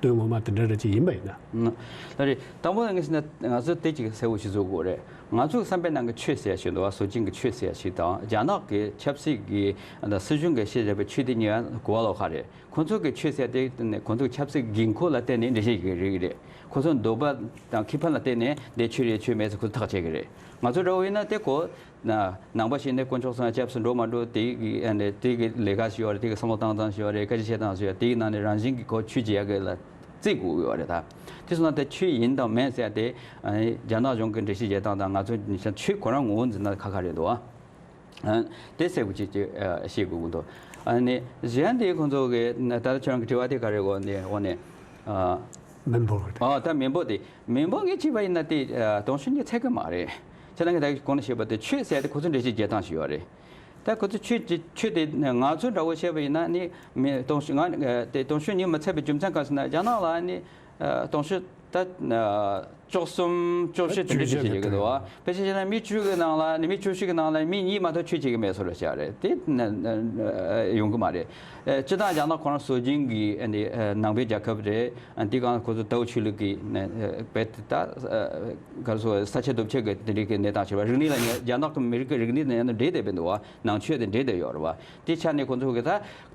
དོན་ངོ་མ་དེ་འདྲ་འདྲ་ཅིག་ཡིན་པ་ཡིན་ན། ལགས་རེད། དང་པོ་ངས་ཟེར་ན་ང་ཚོ་དེ་ཅིག་གསལ་བོ་ཞིག་བཟོ་དགོས་རེད། ང་ཚོའི་བསམ་པའི་ནང་གི་ཆོས་ཟེར་ཡ་ཞིག་འདུག་བ། སྲོལ་རྒྱུན་གྱི་ཆོས་ཟེར་ཡ་ཞིག་དང་། རྒྱ་ནག་གི་ཆབ་སྲིད་ཀྱི་དང་སྲིད་གཞུང་གིས་བཤད་བཞག་པའི་ཆོས་དེ་གཉིས་ཀ་གོ་བ་ལོག་ཁ་རེད། ཁོ་ཚོ་གི་ཆོས་ཟེར་དེ་ནི་ཁོ་ཚོ་ཆབ་སྲིད་དགོས་མཁོ་ལ་བརྟེན་ནས་འགྲེལ་བཤད་ཞིག་རེད་ཀྱི་རེད། ཁོ་ཚོ་འདོད་པ་དང་ཁེ་ཕན་ལ་བརྟེན་ནས་འདི་ཆོས་རེད་ཆོས་མེད་ཟེར་ཁོ་ཚོ་ཐག་བཅད་ཀྱི་རེད། ང་ཚོ་འདྲ་བོ་ཡིན་ན་དེ་གོ་ན་ནང་པ་ཞིག་ནས་དཀོན་མཆོག་གསུམ་སྐྱབས་སུ་འགྲོ་མ་འགྲོ་དེ་གི་ཨ་ནི་དེ་གི་ལས་ཀ་ཞིག་ཡོད་རེད། དེ་གི་བསམ་བློ་བཏང་སྟངས་ཞིག་ཡོད་རེད། སྐད་ཆ་བཤད་སྟངས་ཞིག་ཡོད་རེད། དེ་གི་ནང་ནས་རང་བཞིན་གྱི་ཁོ་ཆོས་ཀྱི་ཡ་གི་ལ་བརྩི་དགོས་ཀྱི་ཡོད་རེད། ད་དེ་སོང་ན་དེ་ཆོས་ཡིན་དང་མིན་ཟེར་དེ་ཨ་ནི་རྒྱ་ནག་གཞུང་གི་འགྲེལ་བཤད་བྱེད་སྟངས་དང་ང་ཚོ་ཆོས་ཁོ་རང་ངོ་བོ་འཛིན་ན་ཁ་ཁ་རེད་འདུག་ཨ། ཨ། དེ་གསལ་པོ་ཅིག་ཅིག་ཨ། ཤེས་དགོས་ཀྱི་འདུག་ཨ་ནི་གཞན་དེ་ཁོང་ཚོ་གི་ད་ལྟ་ཁྱོད་རང་གི་དྲི་བ་དེ་ག་རེ་གོ་ནས་འོ་ནས། ཨ། མི་འབོར་དེ། ཨ། ད་མི་འབོར་དེ་མི་འབོར་ངས་བྱས་པ་ཡིན་ན་དེ་ཨ། དུང་ཕྱུར་གཉིས་ཚད་ཀྱི་མ་རེད། ཁྱེད་རང་གིས་ད་གོང་ནས་བཤད་པ་དེ་ཆོས་ཟེར་དེ་ཁོ་ཚོ་འགྲེལ་བཤད་རྒྱག་སྟངས་ཤིག་ཡོད་རེད། ད་ཁོ་ཚོ་ཆོས་ཀྱི་ཆོས་དེ་ང་ཚོ་འདྲ་བོ་བཤད་པ་ཡིན་ན་ནི་མི་དུང་ཕྱུར་ང་དེ་དུང་ཕྱུར་གཉིས་མི་ཚད་པའི་རྒྱུ་མཚན་གང་ཞིག་ན་རྒྱ་ནག་ལ་ནི་ཨ། དུང་ཕྱུར་ད་ཨ། བཅུ་གསུམ་བཅུ་བཞི་དེ་འདྲ་ཅིག་བྱེད་ཀྱི་འདུག་བ། ཕལ་ཆེར་བྱས་ན་མི་བཅུ་གི་ནང་ལ་ནི་མི་བཅུ་བཞི་གི་ནང་ལ་མི་གཉིས་མ་གཏོགས་ཆོས་བྱེད་ཀྱི་མེད་བཟོ་འདྲ་ཞིག་རེད། དེ་ཡོང་གི་མ་རེད། སྤྱིར་བཏང་རྒྱ་ནག་ཁོ་རང་སྲོལ་རྒྱུན་གྱི་ནང་པའི་རྒྱལ་ཁབ་རེད། དེ་གང་ཁོ་ཚོ་ཏའོ་ཆོས་ལུགས་ཀྱི་རྦད་དེ་ད་ག་རེ་ཟེར་ས་ཆ་སྟོབས་ཆེ་གི་དེ་འདྲའི་གི་གནས་སྟངས་ཆེ་བ། རིག་གནས་ལ་ཉེ་རྒྱ་ནག་གི་མི་རིགས་ཀྱི་རིག་གནས་དང་ཡང་ན་འདྲེས་བསྡད་པའི་འདུག་བ། ནང་ཆོས་དེ་འདྲེས་བསྡད་ཡོད་རེད་བ། དེ་ཆ་ནས་ཁོ་ཚོ་གི་ད་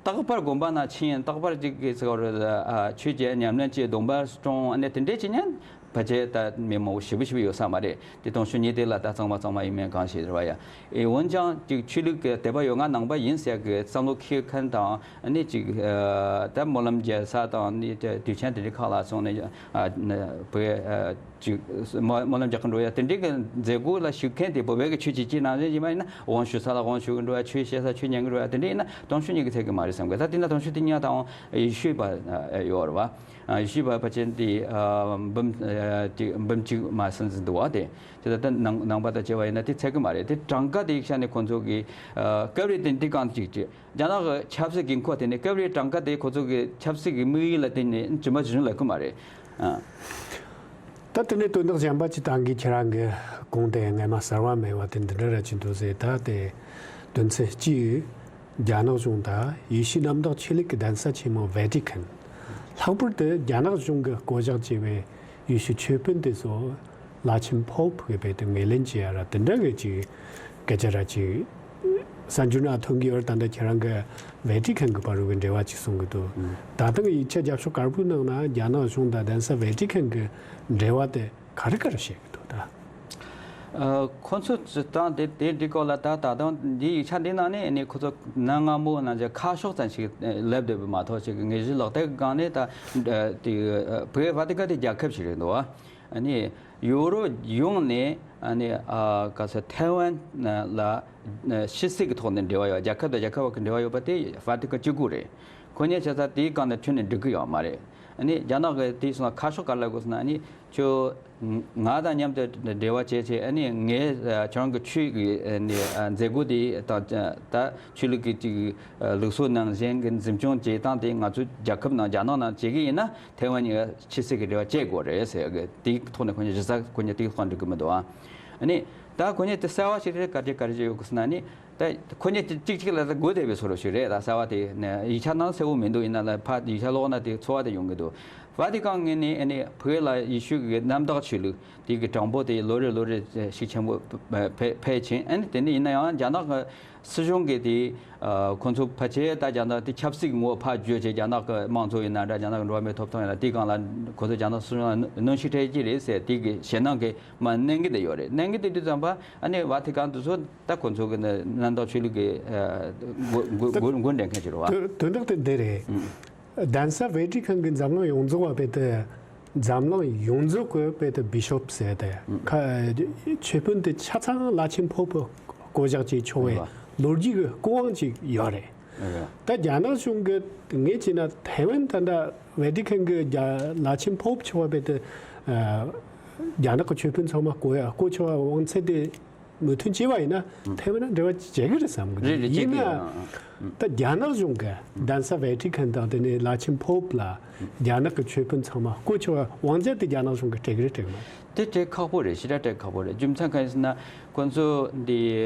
རྟག་པར་དགོན་པ་ནང་ཕྱིན་ཡང་རྟག་པར་ཅིག་གི་ཟེར་བ་རེད། ཨ། ཆོས་བྱེད་ཉམས་ལེན་བྱེད་སྡོམ་པ་སྲུང་ཨ་ནི་དེ་འདྲས་བྱེད་ཉན་ཕལ་ཆེར་ད་མི་མང་པོ་ཞེ་པོ་ཞེ་པོ་ཡོད་ས་མ་རེད། དེ་དུང་ཕྱུར་གཉིས་དེ་ལ་ད་གཙང་མ་གཙང་མ་ཡིན་མིན་གང་ཤེས་རེད་བ་ཡ། ཨེ་འོན་ཀྱང་ཅིག་ཆོས་ལུགས་ཀྱི་དད་པ་ཡོད། ང་ནང་པ་ཡིན་ཟེར་གི་བསམ་བློ་འཁྱེར་མཁན་དང་ཨ་ནི་ཅིག་ཨ། ད་སྨོན་ལམ་རྒྱག་ས་དང་ཨ་ནི་དུས་ཆེན་དེ་འདྲའི་ཁག་ལ་སོང་ནས་ཨ། བོད་ཨ། ཅིག་སྨོན་སྨོན་ལམ་རྒྱག་གི་འགྲོ་ཡ་དེ་འདྲའི་གི་མཛད་སྒོ་ལ་ཞུགས་མཁན་དེ་བོད་པའི་གི་ཆོས་བྱེད་ཀྱི་ནང་བཞིན་ཡིན་པ་ཡིན་ན་དབང་ཞུ་ས་ལ་དབང་ཞུ་གི་འགྲོ་ཡ། ཆོས་བཤད་ས་ཆོས་ཉན་གི་འགྲོ་ཡ་དེ་འདྲ་ཡིན་ན་དུང་ཕྱུར་གཉིས་ཀྱི་ཚད་ཀྱི་མ་རེད་བསམ་གི། ད་དེ་ན་དུང་ཕྱུར་དེ་གཉིས་དང་ཡེ་ཤུའི་བར་ཡོད་རེད་བ། ཡེ་ཤུའི་བར་ཕལ་ཆེར་དེ་འབུམ་དེ་འབུམ་གཅིག་མ་ཟིན་ཟིན་འདུག་བ། དེ་དེ་ད་ནང་ནང་པ་དང་བཅས་པ་ཡིན་ན་དེ་ཚད་ཀྱི་མ་རེད། དེ་གྲངས་ཀ་དེ་ཡིག་ཆ་ནས་ཁོང་ཚོ་གི་སྐབས་རེ་དེ་འདི་གང་ཅིག་ཅིག་རྒྱ་ནག་གི་ཆབ་སྲིད་དགོས་མཁོ་དེ་ནི་སྐབས་རེ་གྲངས་ཀ་དེ་ཁོ་ཚོ་གི་ཆབ་སྲིད་ཀྱི་དམིགས་ཡུལ་ལ་བརྟེན་ནས་ཇི་མ་ཇི་བཞིན་ལབ་ཀྱི་མ་རེད། ཨ། ད་དེ་ནས་དོན་དག་གཞན་པ་ཅིག་ད་གིན་ཁྱེད་རང་གི་གོང་དེ་སྔ་མ་གསར་བ་མེད་པ་དེ་འདི་འདྲ་ར་ཅིག་འདུག་ཟེར། ད་དེ་དོན་ཚན་གཅིག་རྒྱ་ནག་གཞུང་དང་ཡེ་ཤུ་གནམ་བདག་ཆོས་ལུགས་ཀྱི་གདན་ས་ཆེན་མོ་ཝེ་ཏི་ཁན། ལྷག་པར་དུ་རྒྱ་ནག་གཞུང་གིས་བསྐོ་གཞག་བྱས་པའི་ཡེ་ཤུ་ཆོས་དཔོན་དེ་ཚོ་བླ་ཆེན་ཕོབ་གི་བོད་དུ་ངོས་ལེན་བྱེད་ཡ་ར་དེ་འདྲ་གི་ཅིག་སྐད་ཆ་ར་ཅིག་གསར་འགྱུར་ནང་ཐོན་གི་ཡོད་རེད། ད་ལྟ་ཁྱེད་རང་གི་ཝེ་ཏི་ཁན་གི་བར་གི་འབྲེལ་བ་ཅིག་གསུང་གི་འདུག་ད་ལྟ་གི་ཡིག་ཆ་རྒྱབ་ཕྱོགས་དཀར་པོའི་ནང་ན་རྒྱ་ནག་གཞུང་དང་གདན་ས་ཝེ་ཏི་ཁན་གི་འབྲེལ་བ་དེ་ག་རེ་ག་རེ་བཤད་གི་འདུག་ད། ཨ། ཁོ་ཚོ་སྤྱིར་བཏང་དེ་དེ་འདི་སྐོར་ལ་ད་ད་དུང་འདི་ཡིག་ཆ་འདི་ནང་ནས་ནི་ཁོ་ཚོ་གནའ་སྔ་མོ་ནང་བཞིན་ཁ་ཕྱོགས་ཙམ་ཞིག་སླེབས་བསྡད་པ་མ་གཏོགས་ཅིག་དངོས་གཞི་ལག་བསྟར་གི་སྒང་ནས་ད་དེ་བོད་ཝ་ཏི་ཀན་དེ་རྒྱལ་ཁབ་ཞིག་རེད་འདུག་བ། ཨ་ནི་ཡོ་རོབ་ཡོངས་ནས་ཨ་ནི་ཨ་ག་ས་ཐའེ་ཝན་ལ་ཕྱི་སྲིད་ཀྱི་ཐོག་ནས་འབྲེལ་བ་ཡོད། རྒྱལ་ཁབ་དང་རྒྱལ་ཁབ་བར་གྱི་འབྲེལ་བ་ཡོད་པ་དེ་ཝ་ཏི་ཀན་གཅིག་པུ་རེད། ཁོ་གཉིས་བྱས་ཙང་དེའི་སྒང་ནས་ཁྱོན་ནས་འགྲིག་གི་ཡོད་མ་རེད། ཨ་ནི་རྒྱ་ནག་གི་དེའི་སོང་ཁ་ཕྱོགས་ག་རེ་ལབ་དགོས་ཟེར་ན། ཨ་ནི་ཁྱོད་ང་དང་མཉམ་དུ་འབྲེལ་བ་བྱས་བྱས། ཨ་ནི་ངས་ཁྱོད་རང་གི་ཆོས་ཀྱི་ཨ་ནི་མཛད་སྒོ་དེ་དང་ད་ཆོས་ལུགས་ཀྱི་ཅིག་ལུགས་སྲོལ་ནང་བཞིན་གྱི་འཛིན་སྐྱོང་བྱེད་སྟངས་དེ་ང་ཚོའི་རྒྱལ་ཁབ་ནང་རྒྱ་ནག་ནང་བྱེད་ཀྱི་ཡིན་ན། ཐའེ་ཝན་གཉིས་ཀ་ཕྱི་སྲིད་ཀྱི་འབྲེལ་བ་བྱེད་དགོས་རེད་ཟེར་གི་དེའི་ཐོག་ནས་ཁོ་གཉིས་གཞི་རྩ་ཁོ་གཉིས་དེའི་ཐོག་འགྲིག་གི་མི་འདུག་ཨ། ཨ་ནི་ད་ཁོ་གཉིས་དེ་གསར་བ་ཞིག་རེད། ག་རེ་ག་རེ་ཡོད་གི་ཟེར་ན། ཨ་ནི་ད་ཁོ་གཉིས་དེ་གཅིག་གཅིག་ལ་ད་སྒོ་བསྡད་པའི་བཟོ་འདྲ་ཞིག་རེད། ད་གསར་བ་དེ་ནས་ཡིག་ཆ་ནང་གསལ་བོ་མི་འདུག་ཡིན་ན་ལ་ཕ་ཡིག་ཆ་ཀློག་ན་དེ་ཚོར་བ་དེ་ཡོང་གི་འདུག་ཝ་ཏི་ཀན་ངོས་ནས་ཨ་ནི་བོད་ལ་ཡེ་ཤུ་གི་གནམ་བདག་ཆོས་ལུགས་དེ་གི་གྲངས་འབོར་དེ་ལོ་རེ་ལོ་རེ་ཤུགས་ཆེན་པོ་འཕེལ་འཕེལ་ཕྱིན། ཨ་ནི་དེ་ནས་ཡིན་ན་ཡང་རྒྱ་ནག་གི་སྲིད་གཞུང་གིས་དེ་ཨ་ཁོ་ཚོ་ཕལ་ཆེར་ད་རྒྱ་ནག་དེ་ཆབ་སྲིད་ངོ་བོ་ཕར་བརྗོད་བྱས། རྒྱ་ནག་གི་དམངས་གཙོ་ཡིན་ན་འདྲ། རྒྱ་ནག་གི་འགྲོ་བ་མིའི་ཐོབ་ཐང་ཡིན་ན། དེའི་སྒང་ལ་ཁོ་ཚོ་རྒྱ་ནག་སྲིད་གཞུང་ལ་གནོན་ཤུགས་སྤྲད་ཀྱི་རེད་ཟེར་དེ་གི་ཞེད་སྣང་གི་མ་གནང་གི་དེ་ཡོད་རེད། གནང་གི་དེ་དུས་ཙམ་པ་ཨ་ནི་ཝ་ཏི་ཀན་དེ་ཚོ་ད་ཁོ་ཚོ་གི་གནམ་བདག་ཆོས་ལུགས་ཀྱི་ཨ་འགོ་འགོ་འགོ་འགོ་འདྲེན་མཁན་ཞིག་རེད་བ། དོན་དོན་དག་དེ་འདི་རེད། ཨུ། གདན་ས་ཝེ་ཏི་ཁན་གྱི་འཛམ་གླིང་ཡོངས་རྫོགས་པ་བོད་དུ་འཛམ་གླིང་ཡོངས་རྫོགས་ཀྱི་བོད་དུ་བི་ཤོབ་ཟེར་ཏེ་ཁ་ཆོས་དཔོན་དེ་ཆ་ཚང་བླ་ཆེན་ཕོབ་པོ་བསྐོ་གཞག་བྱེད་ཆོག་པའི་ལོ་རྒྱུས་ཀྱི་སྐུ་དབང་ཅིག་ཡོད་རེད། ད་རྒྱ་ནག་གཞུང་གི་ངས་བྱས་ན་ཐའེ་ཝན་ད་ལྟ་ཝེ་ཏི་ཁན་གི་རྒྱ་བླ་ཆེན་ཕོབ་ཆེ་བ་བས་ཏེ་རྒྱ་ནག་གི་ཆོས་དཔོན་ཚང་མ་བསྐོ་ཡ་བསྐོ་ཆེ་བ་དབང་ཚད་དེ་མོས་མཐུན་བྱས་པ་ཡིན་ན་ཐའེ་ཝན་ན་འབྲེལ་བ་བྱེད་གི་རེད་བསམ་གི་རེད། རེད་རེད། ཡིན་ན་བྱེད་གི་ཡོད། ད་རྒྱ་ནག་གཞུང་གི་གདན་ས་ཝེ་ཏི་ཁན་དང་དེ་ནས་བླ་ཆེན་ཕོབ་ལ་རྒྱ་ནག་གི་ཆོས་དཔོན་ཚང་མ་བསྐོ་ཆེ་བ་དབང་ཚད་དེ་རྒྱ་ནག་གཞུང་གི་སྤྲད་གི་རེད་སྤྲད་གི་མ་རེད། དེ་སྤྲད་ཁག་པོ་རེད། ཞེ་དྲག་སྤྲད་ཁག་པོ་རེད། རྒྱུ་མཚན་གང་ཡིན་ཟེར་ན་ཁོང་ཚོ་འདི་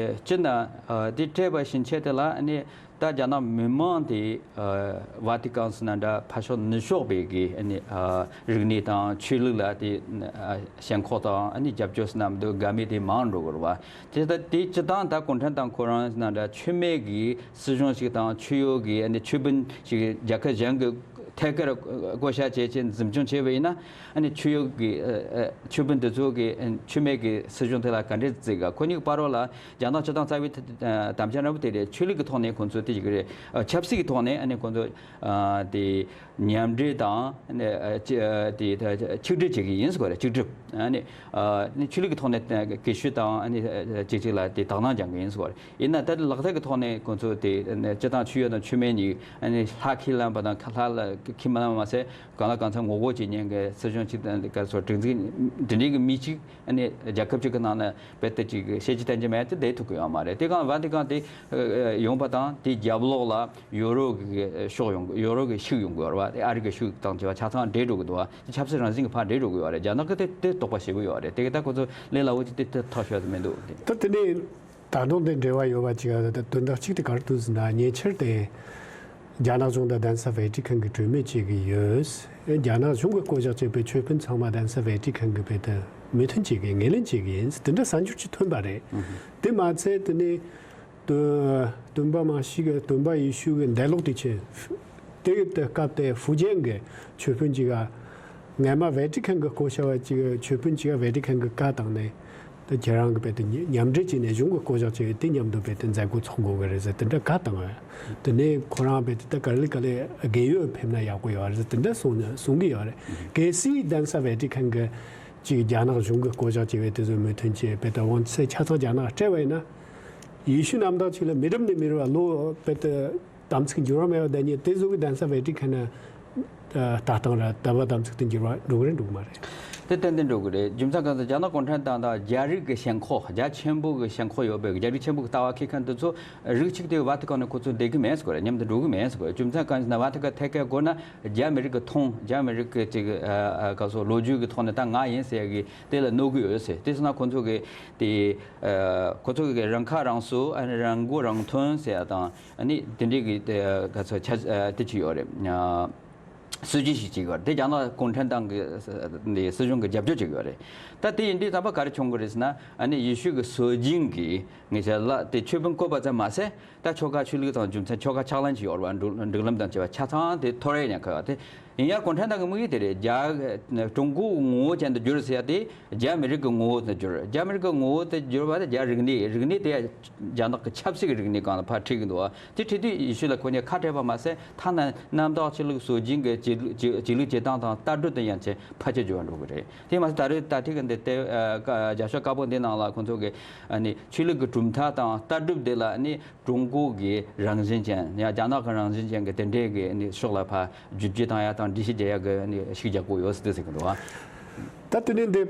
སྤྱི་ན་དེ་སྤྲད་པ་བཞིན་ཆེད་དེ་ལ་ནི་ད་རྒྱ་ནག་མི་མང་དེ་ཝ་ཏི་ཀན་ཟེར་ན་འདྲ་ཕར་ཕྱོགས་ནུབ་ཕྱོགས་པའི་གི་ནི་རིག་གནས་དང་ཆོས་ལུགས་ལ་དེ་ཞེན་ཁོག་དང་ནི་རྒྱབ་སྐྱོར་ཟེར་ན་མི་འདུག་དགའ་མོས་དེ་མང་འགྲོ་གི་རེད་བ། དེ་ལྟ་དེ་སྤྱི་བཏང་ད་གུང་ཁྲན་ཏང་ཁོ་རང་ཟེར་ན་འདྲ་ཆོས་མེད་གི་སྲིད་གཞུང་ཞིག་དང་ཆོས་ཡོད་གི་ནི་ཆོས་དཔོན་ཞིག་རྒྱལ་ཁབ་གཞན་གི་ཐད་ཀར་བསྐོ་བཞག་བྱས་བྱས་འཛིན་སྐྱོང་བྱས་པ་ཡིན་ན་ཨ་ནི་ཆོས་ཡོད་ཀྱི་ཨ་ཨ་ཆོས་དཔོན་འདི་ཚོ་གི་ཨ་ཆོས་མེད་ཀྱི་སྲིད་གཞུང་དེ་ལ་ག་འདྲས་བརྩི་ག་ཁོ་གཉིས་ཀྱི་བར་ལ་རྒྱ་ནག་སྤྱི་བཏང་རྩ་བའི་ཐ་དམ་བཅའ་འདྲ་པོ་དེ་རེད། ཆོས་ལུགས་ཀྱི་ཐོག་ནས་ཁོང་ཚོ་དེ་ཡི་གི་རེད། ཨ་ཆབ་སྲིད་ཀྱི་ཐོག་ནས་ཨ་ནི་ཁོང་ཚོ་ཨ་དེ་མཉམ་འབྲེལ་དང་ཨ་ནི་ཨ་ཅི་ཨ་དེ་ད་ཆིག་སྒྲིལ་བྱེད་ཀྱི་ཡིན་ཟེར་གོ་རེད། གཅིག་སྒྲིལ་ཨ་ནི་ཨ་ནི་ཆོས་ལུགས་ཀྱི་ཐོག་ནས་གེགས་ཞུ་དང་ཨ་ནི་ཨ་གཅིག་གཅིག་ལ་དེ་དག་སྣང་སྦྱང་གི་ཡིན་ཟེར་གོ་རེད། ཡིན་ན་ད་ལག་བསྟར་གྱི་ཐོག་ནས་ཁོང་ཚོ་དེ་སྤྱི་བཏང་ཆོས་ཡོད་དང་ཆོས་མེད་གཉིས་ལྷ་ཁས་ལེན་པ་དང་ལྷ་ལ་ཁས་མ་ལེན་པ་མ་ཟད་གང་ལ་གང་འཚམ་ངོ་རྒོལ་བྱེད་མཁན་གྱི་སྲིད་གཞུང་གཅིག་དང་ག་སོགས་སྒྲིག་འཛུགས་འདི་འདྲའི་གི་མི་གཅིག་རྒྱལ་ཁབ་གཅིག་གི་ནང་ན་རྦད་དེ་ཅིག་བཤད་རྒྱུ་བསྟན་རྒྱུ་མེད་དེ་བསྡད་ཐུབ་ཀྱི་ཡོད་མ་རེད། དེ་གང་ཝ་ཏི་ཀན་དེ་ཡོང་པ་དང་དེའི་རྒྱབ་ལོགས་ལ་ཡོ་རོབ་གི་ཕྱོགས་ཡོང་ཡོ་རོབ་གི་ཤུགས་ཡོང་གི་ཡོད་རེད་བ། དེ་ཨ་རི་གི་ཤུགས་དང་བཅས་པ་ཆ་ཚང་འདྲེས་འགྲོ་གི་འདུག་བ། དེ་ཆབ་སྲིད་རང་བཞིན་གྱི་ཕར་འདྲེས་འགྲོ་གི་ཡོད་རེད། རྒྱ་ནག་གི་དེ་དེ་དོགས་པ་ཞེ་པོ་ཡོད་རེད། དེ་གི་ད་ཁོ་ཚོ་ལས་སླ་བོ་ཅིག་དེ་དེ་ཐག་ཆོད་དུ་མི་འདུག་དེ། ད་དེ་ནས་ད་དུང་དེ་འབྲེལ་བ་ཡོད་པ་ཅིག་ཨ་ད་དོན་དག་གཅིག་དེ་ག་རེ་འདུག་ཟེར་ན་ཉེ་ཆར་དེ་རྒྱ་ནག་གཞུང་དང་གདན་ས་ཝེ་ཏི་ཁན་གྱི་གྲོས་མོལ་བྱེད་ཀྱི་ཡོད། རྒྱ་ནག་གཞུང་གིས་བསྐོ་གཞག་བྱས་པའི་ཆོས་དཔོན་ཚང་མ་གདན་ས་ཝེ་ཏི་ཁན་གྱི་བེད་དུ་མོས་མཐུན་བྱེད་ཀྱི་ངོས་ལེན་བྱེད་ཀྱི་ཡིན་དེ་འདྲ་གསར་འགྱུར་ཅིག་ཐོན་པ་རེད། དེ་མ་ཚད་དེ་ནས་སྟོན་སྟོན་པ་མ་ཤི་གི་སྟོན་པ་ཡེ་ཤུ་གི་འདས་ལོག་དུས་ཆེན། དེ་གི་དེ་སྐབས་དེ་ཧྥུ་ཅན་གི་ཆོས་དཔོན་གཅིག་ག་སྔས་མ་ཝེ་ཏི་ཁན་གི་བསྐོ་བཞག་པ་གཅིག་གི་ཆོས་དཔོན་གཅིག་ག་ཝེ་ཏི་ཁན་གི་བཀའ་བཏང་ནས་དེ་ཁྱེད་རང་གི་བེད་དེ་མཉམ་འབྲེལ་བྱས་ནས་གཞུང་གི་བསྐོ་བཞག་བྱས་ཡོད་དེ་མཉམ་དུ་བེད་དེ་མཛད་སྒོ་ཚོགས་དགོས་གི་རེད་ཟེར་དེ་འདྲ་བཀའ་བཏང་བ། དེ་ནས་ཁོ་རང་བེད་དེ་ད་ག་ལེ་ག་ལེ་རྒས་ཡོལ་ཕེབས་ན་ཡག་པོ་ཡོད་རེད་ཟེར་དེ་འདྲ་གསུང་གསུང་གི་ཡོད་རེད། གལ་སྲིད་གདན་ས་ཝེ་ཏི་ཁན་གི་གཅིག་རྒྱ་ནག་གཞུང་གི་བསྐོ་བཞག་བྱས་པའི་དེ་ཚོ་མོས་མཐུན་བྱས་བེད་དེ་དབང་ཚད་ཆ་ཚང་རྒྱ་ནག་སྤྲད་པ་ཡིན་ན། ཡེ་ཤུ་གནམ་བདག་ཅིག་ལ་མི་རབས་ནས་མི་རབས་ལ་ལོ་བེད་དེ་དམ་ཚིག་འགྱུར་བ་མེད་པ་བསྡད་མཁན་དེ་ཚོ་གི་གདན་ས་ཝེ་ཏི་ཁན་ན་ལྟ་སྟངས་ར་ལྟ་བ་དམ་ཚིག་དེ་འགྱུར་བ་འགྲོ་གི་རེད་འགྲོ་གི་མ་རེད། དེ་ཏན་ཏན་འགྲོ་གི་རེད། རྒྱུ་མཚན་གང་ཟེར་རྒྱ་ནག་གུང་ཁྲན་ཏང་དང་རྒྱ་རིགས་ཀྱི་ཞེན་ཁོག་རྒྱ་ཆེན་པོ་གི་ཞེན་ཁོག་ཡོད་པའི་རྒྱ་རིགས་ཆེན་པོ་གི་ལྟ་བ་འཁྱེར་མཁན་དེ་ཚོ་རིགས་གཅིག་དེ་ཝ་ཏི་ཀན་ནས་ཁོ་ཚོ་བསྡད་གི་མེད་ཟེར་གི་རེད། མཉམ་དུ་འགྲོ་གི་མེད་ཟེར་གི་རེད། རྒྱུ་མཚན་གང་ཟེར་ན་ཝ་ཏི་ཀན་ཐད་ཀའི་སྒོ་ན་རྒྱ་མི་རིགས་ཀྱི་མཐོང་རྒྱ་མི་རིགས་ཀྱི་ཅིག་ག་སོ་ལོ་རྒྱུས་ཀྱི་ཐོག་ནས་ད་ང་ཡིན་ཟེར་གི་དེ་ལ་གནོད་གི་ཡོད་ཟེར། དེ་སོང་ན་ཁོ་ཚོ་གི་དེ་ཁོ་ཚོ་གི་རང་ཁ་རང་གསོ་ཨ་ནི་རང་མགོ་རང་ཐོན་ཟེར་ཡ་དང་ཨ་ནི་དེ་འདྲའི་གི་དེ་ག་ཚོད་ཆ་དེ་ཅིག་ཡོད་རེད། སྲོལ་རྒྱུན་ཞིག་ཅིག་ཡོད་རེད། དེ་རྒྱ་ནག་གུང་ཁྲན་ཏང་གི་ནི་སྲིད་གཞུང་གི་རྒྱབ་སྐྱོར་ཅིག་ཡོད་རེད། ད་དེ་ཡིན་དུས་ད་ལྟ་ག་རེ་བྱུང་གི་རེད་ཟེར་ན་ཨ་ནི་ཡེ་ཤུ་གི་སྲོལ་རྒྱུན་གི་ངེད་ཅག་ལ་དེ་ཆོས་དཔོན་བསྐོས་པ་ཙམ་མ་ཟད། ད་ཆོལ་ཁ་ཆོས་ལུགས་དང་རྒྱུ་མཚན་ཆོལ་ཁ་ཕྱག་ལེན་ཅིག་ཡོད་རེད་བ། འགྲོ་སྒྲིག་ལམ་དང་བཅས་པ་ཆ་ཚང་དེ་ཐོར་ཡ་ཉག་ག་བ་དེ་ཡིན་ཡ་གུང་ཁྲན་ཏང་གི་དམིགས་ཡུལ་དེ་རེད། རྒྱ་ཀྲུང་གོའི་ངོ་བོ་ཅན་དུ་བསྒྱུར་ཟེར་ཡ་དེ་རྒྱ་མི་རིགས་ཀྱི་ངོ་བོ་དུ་བསྒྱུར། རྒྱ་མི་རིགས་ཀྱི་ངོ་བོ་དུ་བསྒྱུར་བ་དེ་རྒྱ་རིག་གནས་རིག་གནས་དེ་རྒྱ་ནག་གི་ཆབ་སྲིད་ཀྱི་རིག་གནས་སྒང་ལ་ཕར་ཁྲིད་གི་འདུག་བ། དེ་ཁྲིད་དུས་ཡེ་ཤུ་ལ་ཁོ་གཉིས་ཁ་བྲལ་བ་མ་ཟད་ཐ་ན་གནམ་བདག་ཆོས་ལུགས་སྲོལ་རྒྱུན་གྱི་བྱེད་ལུགས་བྱེད་ལུགས་བྱེད་སྟངས་དང་ལྟ་གྲུབ་དེ་ཡང་ཆེ་ཕལ་ཆེར་འགྱུར་བ་འགྲོ་གི་རེད། དེ་མ་ཟད་ད་རེས་ད་ཐེངས་ཀྱི་འདི་ལྟེ་རྒྱབ་ཤོག་དཀར་པོ་འདི་ནང་ལ་ཁོང་ཚོ་གི་ཨ་ནི་ཆོས་ལུགས་ཀྱི་གྲུབ་མཐའ་དང་ལྟ་གྲུབ་དེ་ལ་ཨ་ནི། ཀྲུང་གོ་གི་རང་བཞིན་ཅན་ཡང་རྒྱ་ནག་གི་རང་བཞིན་ཅན་གྱི་དེ་འདྲའི་གི་ནི་ཕྱོགས་ལ་ཕར་བསྒྱུར་བཅོས་བཏང་ཡ་དང་འགྲེལ་བཤད་རྒྱག་ཡ་གི་ནི་ཤུགས་རྒྱག་གི་ཡོད་ཟེར་དུ་ཟེར་གི་འདུག་ཨ། ད་དེ་ནས་འདི་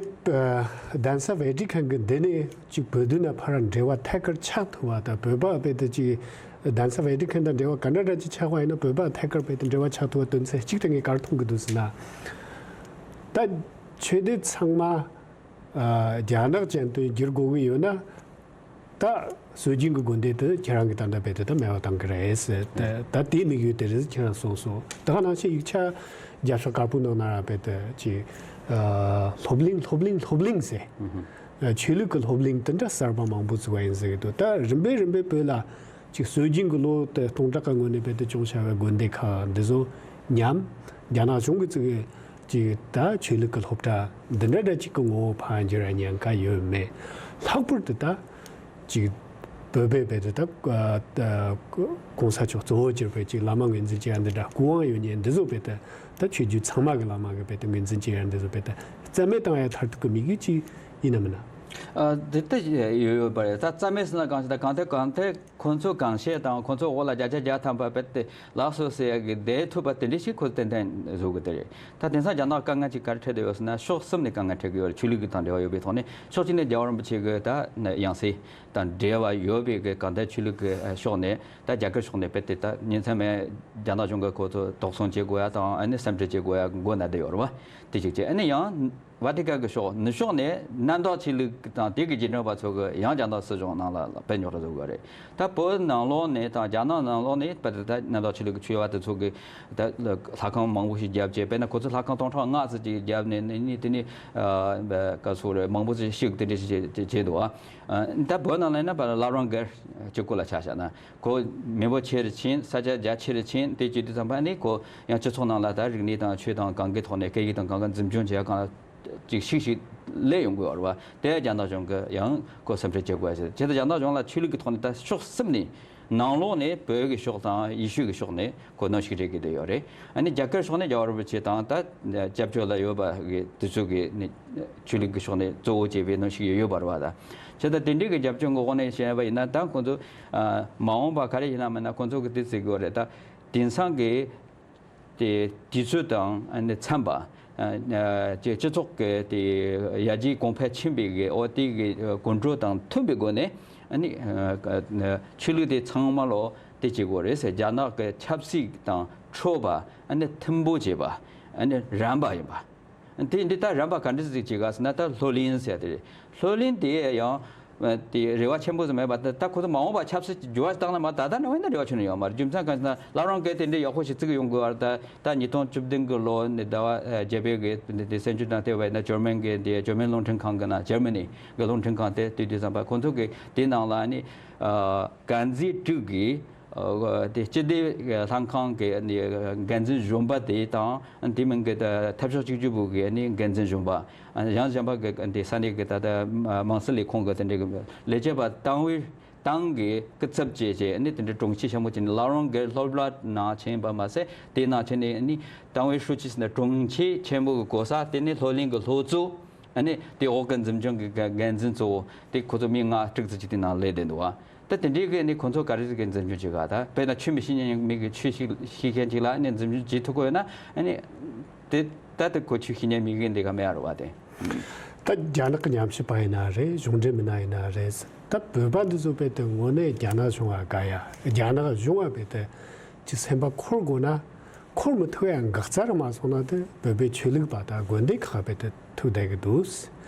གདན་ས་ཝེ་ཏི་ཁན་གི་འདི་ནས་ཅིག་བོད་དོན་ན་ཕར་འབྲེལ་བ་ཐད་ཀར་ཆགས་ཐུབ་པ་དང་བོད་པ་དཔེ་དེ་ཅིག་གདན་ས་ཝེ་ཏི་ཁན་དང་འབྲེལ་བ་ག་འདྲ་འདྲ་ཅིག་ཆགས་པ་ཡིན་ན་བོད་པ་ཐད་ཀར་དཔེ་དེ་འབྲེལ་བ་ཆགས་ཐུབ་པ་དོན་ཚན་གཅིག་དེ་ངས་ག་རེ་མཐོང་གི་འདུག་ཟེར་ན། ད་ཆོས་དད་ཚང་མ་རྒྱ་ནག་ཅན་དུ་བསྒྱུར་དགོས་ཀྱི་ཡོད་ན། ད་སྲོལ་རྒྱུན་གྱི་དགོན་སྡེ་དེ་ཁྱེད་རང་གིས་ད་ལྟ་རྦད་དེ་ད་མེད་པ་བཏང་གི་རེད་ཟེར། ད་ད་དེའི་དམིགས་ཡུལ་དེ་རེད་ཟེར་ཁྱེད་རང་གསུངས་སོང་། ད་ག་ནང་བཞིན་ཡིག་ཆ་རྒྱབ་ཤོག་དཀར་པོ་ནང་ན་ར་རྦད་དེ་ཅིག་ཨ་སློབ་གླིང་སློབ་གླིང་སློབ་གླིང་ཟེར། ཨ་ཆོས་ལུགས་ཀྱི་སློབ་གླིང་དེ་འདྲ་གསར་པ་མང་པོ་བཙུགས་པ་ཡིན་ཟེར་གི་འདུག་ད་རིམ་པས་རིམ་པས་བོད་ལ་ཅིག་སྲོལ་རྒྱུན་གྱི་ལོ་དེ་སྟོང་ཕྲག་གི་སྔོན་ནས་རྦད་དེ་སྐྱོང་བྱ་བའི་དགོན་སྡེ་ཁག་འདི་ཚོ་ཉམས། རྒྱ་ནག་གཞུང་གིས་བཙུགས་པའི་ཅིག་ད་ཆོས་ལུགས་ཀྱི་སློབ་གྲྭ་འདི་འདྲ་འདྲ་ཅིག་གི་ངོ་བོ་ཕར་འགྱུར་ཡ་ཉེན་ཁ་ཡོད་མེད། ལྷག་པར་དུ་ད་ཅིག་བོད་པའི་བོད་དུ་ད་གོང་ས་མཆོག་གཙོ་བོ་གྱུར་པའི་ཅིག་བླ་མ་ངོས་འཛིན་བྱེད་ཡ་འདི་འདྲ་སྐུ་དབང་ཡོད་མཁན་འདི་ཚོ་བོད་དུ་ད་ཆོས་བརྒྱུད་ཚང་མ་གི་བླ་མ་གི་བོད་དུ་ངོས་འཛིན་བྱེད་ཡ་འདི་ཚོ་བོད་དུ་རྩ་མེད་བཏང་ཡ་མཐར་ཐུག་གི་དམིགས་ཡུལ་ཅིག་ཡིན་ནམ་མིན་ན། ཨ། དེ་ལྟ་ཡོད་ཡོད་པ་རེད། ད་རྩ་མེད་ཟེར་ན་གང་ཞིག་ད་གང་ཐད་གང་ཐད་ཁོ་ཚོ་གང་བཤད་དང་ཁོ་ཚོ་འོག་ལ་བརྒྱ་ཆ་བརྒྱ་ཐམ་པ་རྦད་དེ་ལགས་སོ་ཟེར་ཡག་གི་བསྡད་ཐུབ་པ་དེ་འདྲ་ཞིག་ཁོ་ཏན་ཏན་བཟོ་གི་དེ་རེད། ད་དེང་སང་རྒྱ་ནག་དཀའ་ངལ་ཅིག་ག་རེ་འཕྲད་བསྡད་ཡོད་ཟེར་ན་ཕྱོགས་གསུམ་ནས་དཀའ་ངལ་འཕྲད་ཀྱི་ཡོད་རེད། ཆོས་ལུགས་ཀྱི་དང་འབྲེལ་བ་ཡོད་པའི་ཐོག་ནས། ཕྱོགས་གཅིག་ནས་རྒྱལ་བ་རིན་པོ་ཆེ་གི་ད་ཡང་སྲིད་དང་འབྲེལ་བ་ཡོད་པའི་གི་གང་ལྟར་ཆོས་ལུགས་ཀྱི་ཕྱོགས་ནས་ད་རྒྱ་གར་ཕྱོགས་ནས་རྦད་དེ་ད་ཉིན་མཚན་མེད་རྒྱ་ནག་གཞུང་གི་ཁོ་ཚོ་དོགས་ཟོན་བྱེད་དགོས་ཡ་དང་ཨ་ནི་སེམས་ཁྲལ་བྱེད་དགོས་ཡ་མགོ་ན་བསྡད་ཡོད་རེད་བ། དེ་གཅིག་བྱས། ཨ་ནི་ཡང་ཝ་ཏི་ཀན་གྱི་ཕྱོགས་ནུབ་ཕྱོགས་ནས་གནམ་བདག་ཆོས་ལུགས་དང་དེ་གི་རྗེས་འབྲང་པ་ཚོ་གི་ཡང་རྒྱ་ནག་སྲིད་གཞུང་ནང་ལ་དཔེ་རྙོག་དྲ་བཟོ་དགོས་རེད། ད་བོད་ནང་ལོགས་ནས་དང་རྒྱ་ནག་ནང་ལོགས་ནས་དཔེ་ད་གནམ་བདག་ཆོས་ལུགས་ཀྱི་ཆོས་པ་དེ་ཚོ་གི་ད་ལྷ་ཁང་མང་པོ་ཞིག་བརྒྱབ་བྱས། དཔེར་ན་ཁོ་ཚོ་ལྷ་ཁང་སྟོང་ཕྲག་ལྔ་ཙམ་ཅིག་བརྒྱབ་ནས་ནི་ནི་དེ་ནི་ཨ་ག་ཚོད་རེད། མང་པོ་ཅིག་བཤིག་དེ་འདྲ་ཞིག་བྱས་བྱས་འདུག་ཨ། ད་བོད་ནང་ལ་ཡིན་ན་བརླབས་རང་སྒེར་གཅིག་པུ་ལ་ཆ་བཞག་ན་ཁོ་མི་འབོར་ཆེ་རུ་ཕྱིན། ས་ཆ་རྒྱ་ཆེ་རུ་ཕྱིན། དེ་བྱེད་དུས་ཙམ་པ་ནི་ཁོ་ཡང་སྤྱི་ཚོགས་ནང་ལ་ད་རིག་གནས་དང་ཆོས་དང་གང་གའི་ཐོག་ནས་སྐད་ཡིག་དང་གང་ག་འཛིན་སྐྱོང་བྱེད་ཡ་གང་ལ་ཅིག་ཤིག་ཤིག་སླེབས་ཡོང་གི་ཡོད་རེད་བ། དེ་རྒྱ་ནག་གཞུང་གི་ཡང་ཁོ་སེམས་ཁྲལ་བྱེད་དགོས་ཡ་ཟེར། བྱས་ཙང་རྒྱ་ནག་གཞུང་ལ་ཆོས་ལུགས་ཀྱི་ཐོག་ནས་ད་ཕྱོགས་གསུམ་ནས་ནང་ལོགས་ནས་བོད་ཀྱི་ཕྱོགས་དང་ཡེ་ཤུ་གི་ཕྱོགས་ནས་ཁོ་གནོན་ཤུགས་སྤྲད་ཀྱི་བསྡད་ཡོད་རེད། ཨ་ནི་རྒྱ་གར་ཕྱོགས་ནས་རྒྱལ་བ་རིན་པོ་ཆེ་དང་ད་སྐྱབས་བཅོལ་ལ་ཡོད་པ་གི་དེ་ཚོ་གི་ནི་ཆོས་ལུགས་ཀྱི་ཕྱོགས་ནས་གཙོ་བོ་བྱས་པའི་གནོན་ཤུགས་ཡོད་ཡོད་པ་རེད་བ། ད་བྱས་ཙང་དེ་འདྲའི་གི་རྒྱབ་ལྗོངས་ཀྱི་འོག་ནས་བཤད་པ་ཡིན་ན་ད་ཁོང་ཚོ་ཨ་མ་འོངས་པ་ག་རེ་ཡིན་ན་མིན་ན་ཁོང་ཚོ་གི་དེ་བརྩི་གི་ཡོད་རེད། ད་དེང་སང་གི་དེ་དུས་ཚོད་དང་ཨ་ནི་འཚམ་པ། ཨ་ཨ་སྤྱི་སྤྱི་ཚོགས་ཀྱི་དེ་ཡར་རྒྱས་གོང་འཕེལ་ཕྱིན་པའི་གི་འོ་དེ་གི་གོམ་བགྲོད་དང་མཐུན་པའི་སྒོ་ནས་ཨ་ནི་ཨ་ཨ་ཆོས་ལུགས་དེ་ཚང་མ་ལོ་དེ་བྱེད་དགོས་རེད་ཟེར། རྒྱ་ནག་གི་ཆབ་སྲིད་དང་འཕྲོད་པ་ཨ་ནི་མཐུན་པོ་བྱེད་པ། ཨ་ནི་རན་པ་ཡིན་པ། དེ་འདི་ལྟར་རན་པ་ག་འདྲ་ཞིག་བྱེད་ག་ཟེར་ན་ད་ལྷོད་ལེན་ཟེར་དེ་རེད། ལྷོད་ལེན་དེ་ཡང་དེ་རེ་བ་ཆེན་པོ་ཟིག་མེད་པ། ད་ད་ཁོ་ཚོ་མ་འོངས་པ་ཆབ་སྲིད་འགྱུར་བ་བཏང་ན་མ་ད་ལྟ་ནས་འོན་ན་རེ་བ་ཆེན་པོ་ཡོད་མ་རེད། རྒྱུ་མཚན་གང་ཟེར་ན་བླ་བྲང་གི་དེ་འདྲའི་ཡག་པོ་ཞིག་བརྩིགས་ཡོང་དགོས་པ་རེད། ད་ད་ཉིས་སྟོང་བཅུ་བདུན་གི་ལོ་ནས་ཟླ་བ་བརྒྱད་པའི་གི་དེ་དེ་གསར་འགྱུར་དང་བལྟས་པ་ཡིན་ན་ཇར་མན་གི་དེ་ཇར་མན་རླུང་འཕྲིན་ཁང་གི་ནང་ཇར་མ་ནི་གི་རླུང་འཕྲིན་ཁང་དེ་དུས་དུས་ཙམ་པ་ཁོང་ཚོ་གི་དེ་ནང་ལ་ནི་ཨ་དཀར་མཛེས་དྲུག་གི་ཨ་དེ་སྤྱི་བདེ་ལྷན་ཁང་གི་ནི་འགན་འཛིན་གཞོན་པ་དེ་དང་དེ་མིན་གྱི་ད་འཐབ་ཕྱོགས་གཅིག་གྱུར་པུའུ་གི་ནི་འགན་འཛིན་གཞོན་པ། གཞན་གཞན་པ་གི་དེ་ས་གནས་ཀྱི་ད་ལྟ་དམངས་སྲིད་ལས་ཁུངས་ཀྱི་དེ་འདྲའི་གི་ལས་བྱེད་པ་བཏང་བའི་ཏང་གི་སྐུ་ཚབ་བྱས་བྱས་ནི་དེ་འདྲའི་དྲུང་ཆེ་ཆེན་མོ་བྱས་ནས་བླ་བྲང་གི་སློབ་གྲྭ་ནང་ཕྱིན་པ་མ་ཟད། དེ་ནང་ཕྱིན་ནས་ནི་ཏང་ཝེ་ཧྲུའུ་ཅི་ཟེར་ན་དྲུང་ཆེ་ཆེན་པོ་གི་གོ་ས། དེ་ནི་ལྷོད་ལེན་གི་ལྷོ་གཙོ། ཨ་ནི་དེ་འོག་གི་འཛིན་སྐྱོང་གི་འགན་འཛིན་གཙོ་བོ་དེ་ཁོ་ཚོ་མི་ལྔ་དྲུག་ཙམ་ཅིག་དེ་ནང་སླེབས་བསྡད་འདུག་བ། ད་དེ་འདྲའི་གི་ནི་ཁོ་ཚོ་ག་རེ་ཟིག་གི་འཛིན་སྐྱོང་བྱེད་ག་ད་དཔེར་ན་ཆོས་མི་ཤེས་མཁན་མི་གི་ཆོས་ཤེས་ཤེས་མཁན་ཅིག་ལ་ནི་འཛིན་སྐྱོང་བྱེད་ཐུབ་དགོས་ཡོད་ན་ཨ་ནི་དེ་ད་དེ་ཁོ་ཆོས་ཤེས་མཁན་མི་གི་འདི་ག་མེད་ཨ་རུ་བ་དེ། ད་རྒྱ་ནག་གི་ཉམས་ཞིབ་པ་ཡིན་ན་རེད། གཞུང་འབྲེལ་མི་སྣ་ཡིན་ན་རེད། ད་བོད་པ་འདི་ཚོ་དཔེ་དེ་དངོས་གནས་རྒྱ་ནག་གཞུང་ལ་དགའ་ཡ། རྒྱ་ནག་གཞུང་ལ་དཔེ་དེ་ཅི་སེམས་པ་འཁོར་དགོས་ན། འཁོར་མི་ཐུབ་ཡང་འགག་རྩ་རུ་མ་སོང་ན་དེ་བོད་པའི་ཆོས་ལུགས་པ་དང་དགོན་སྡེ་ཁག་རྦད་དེ་ཐུག་བསྡད་ཀྱི་འདུག་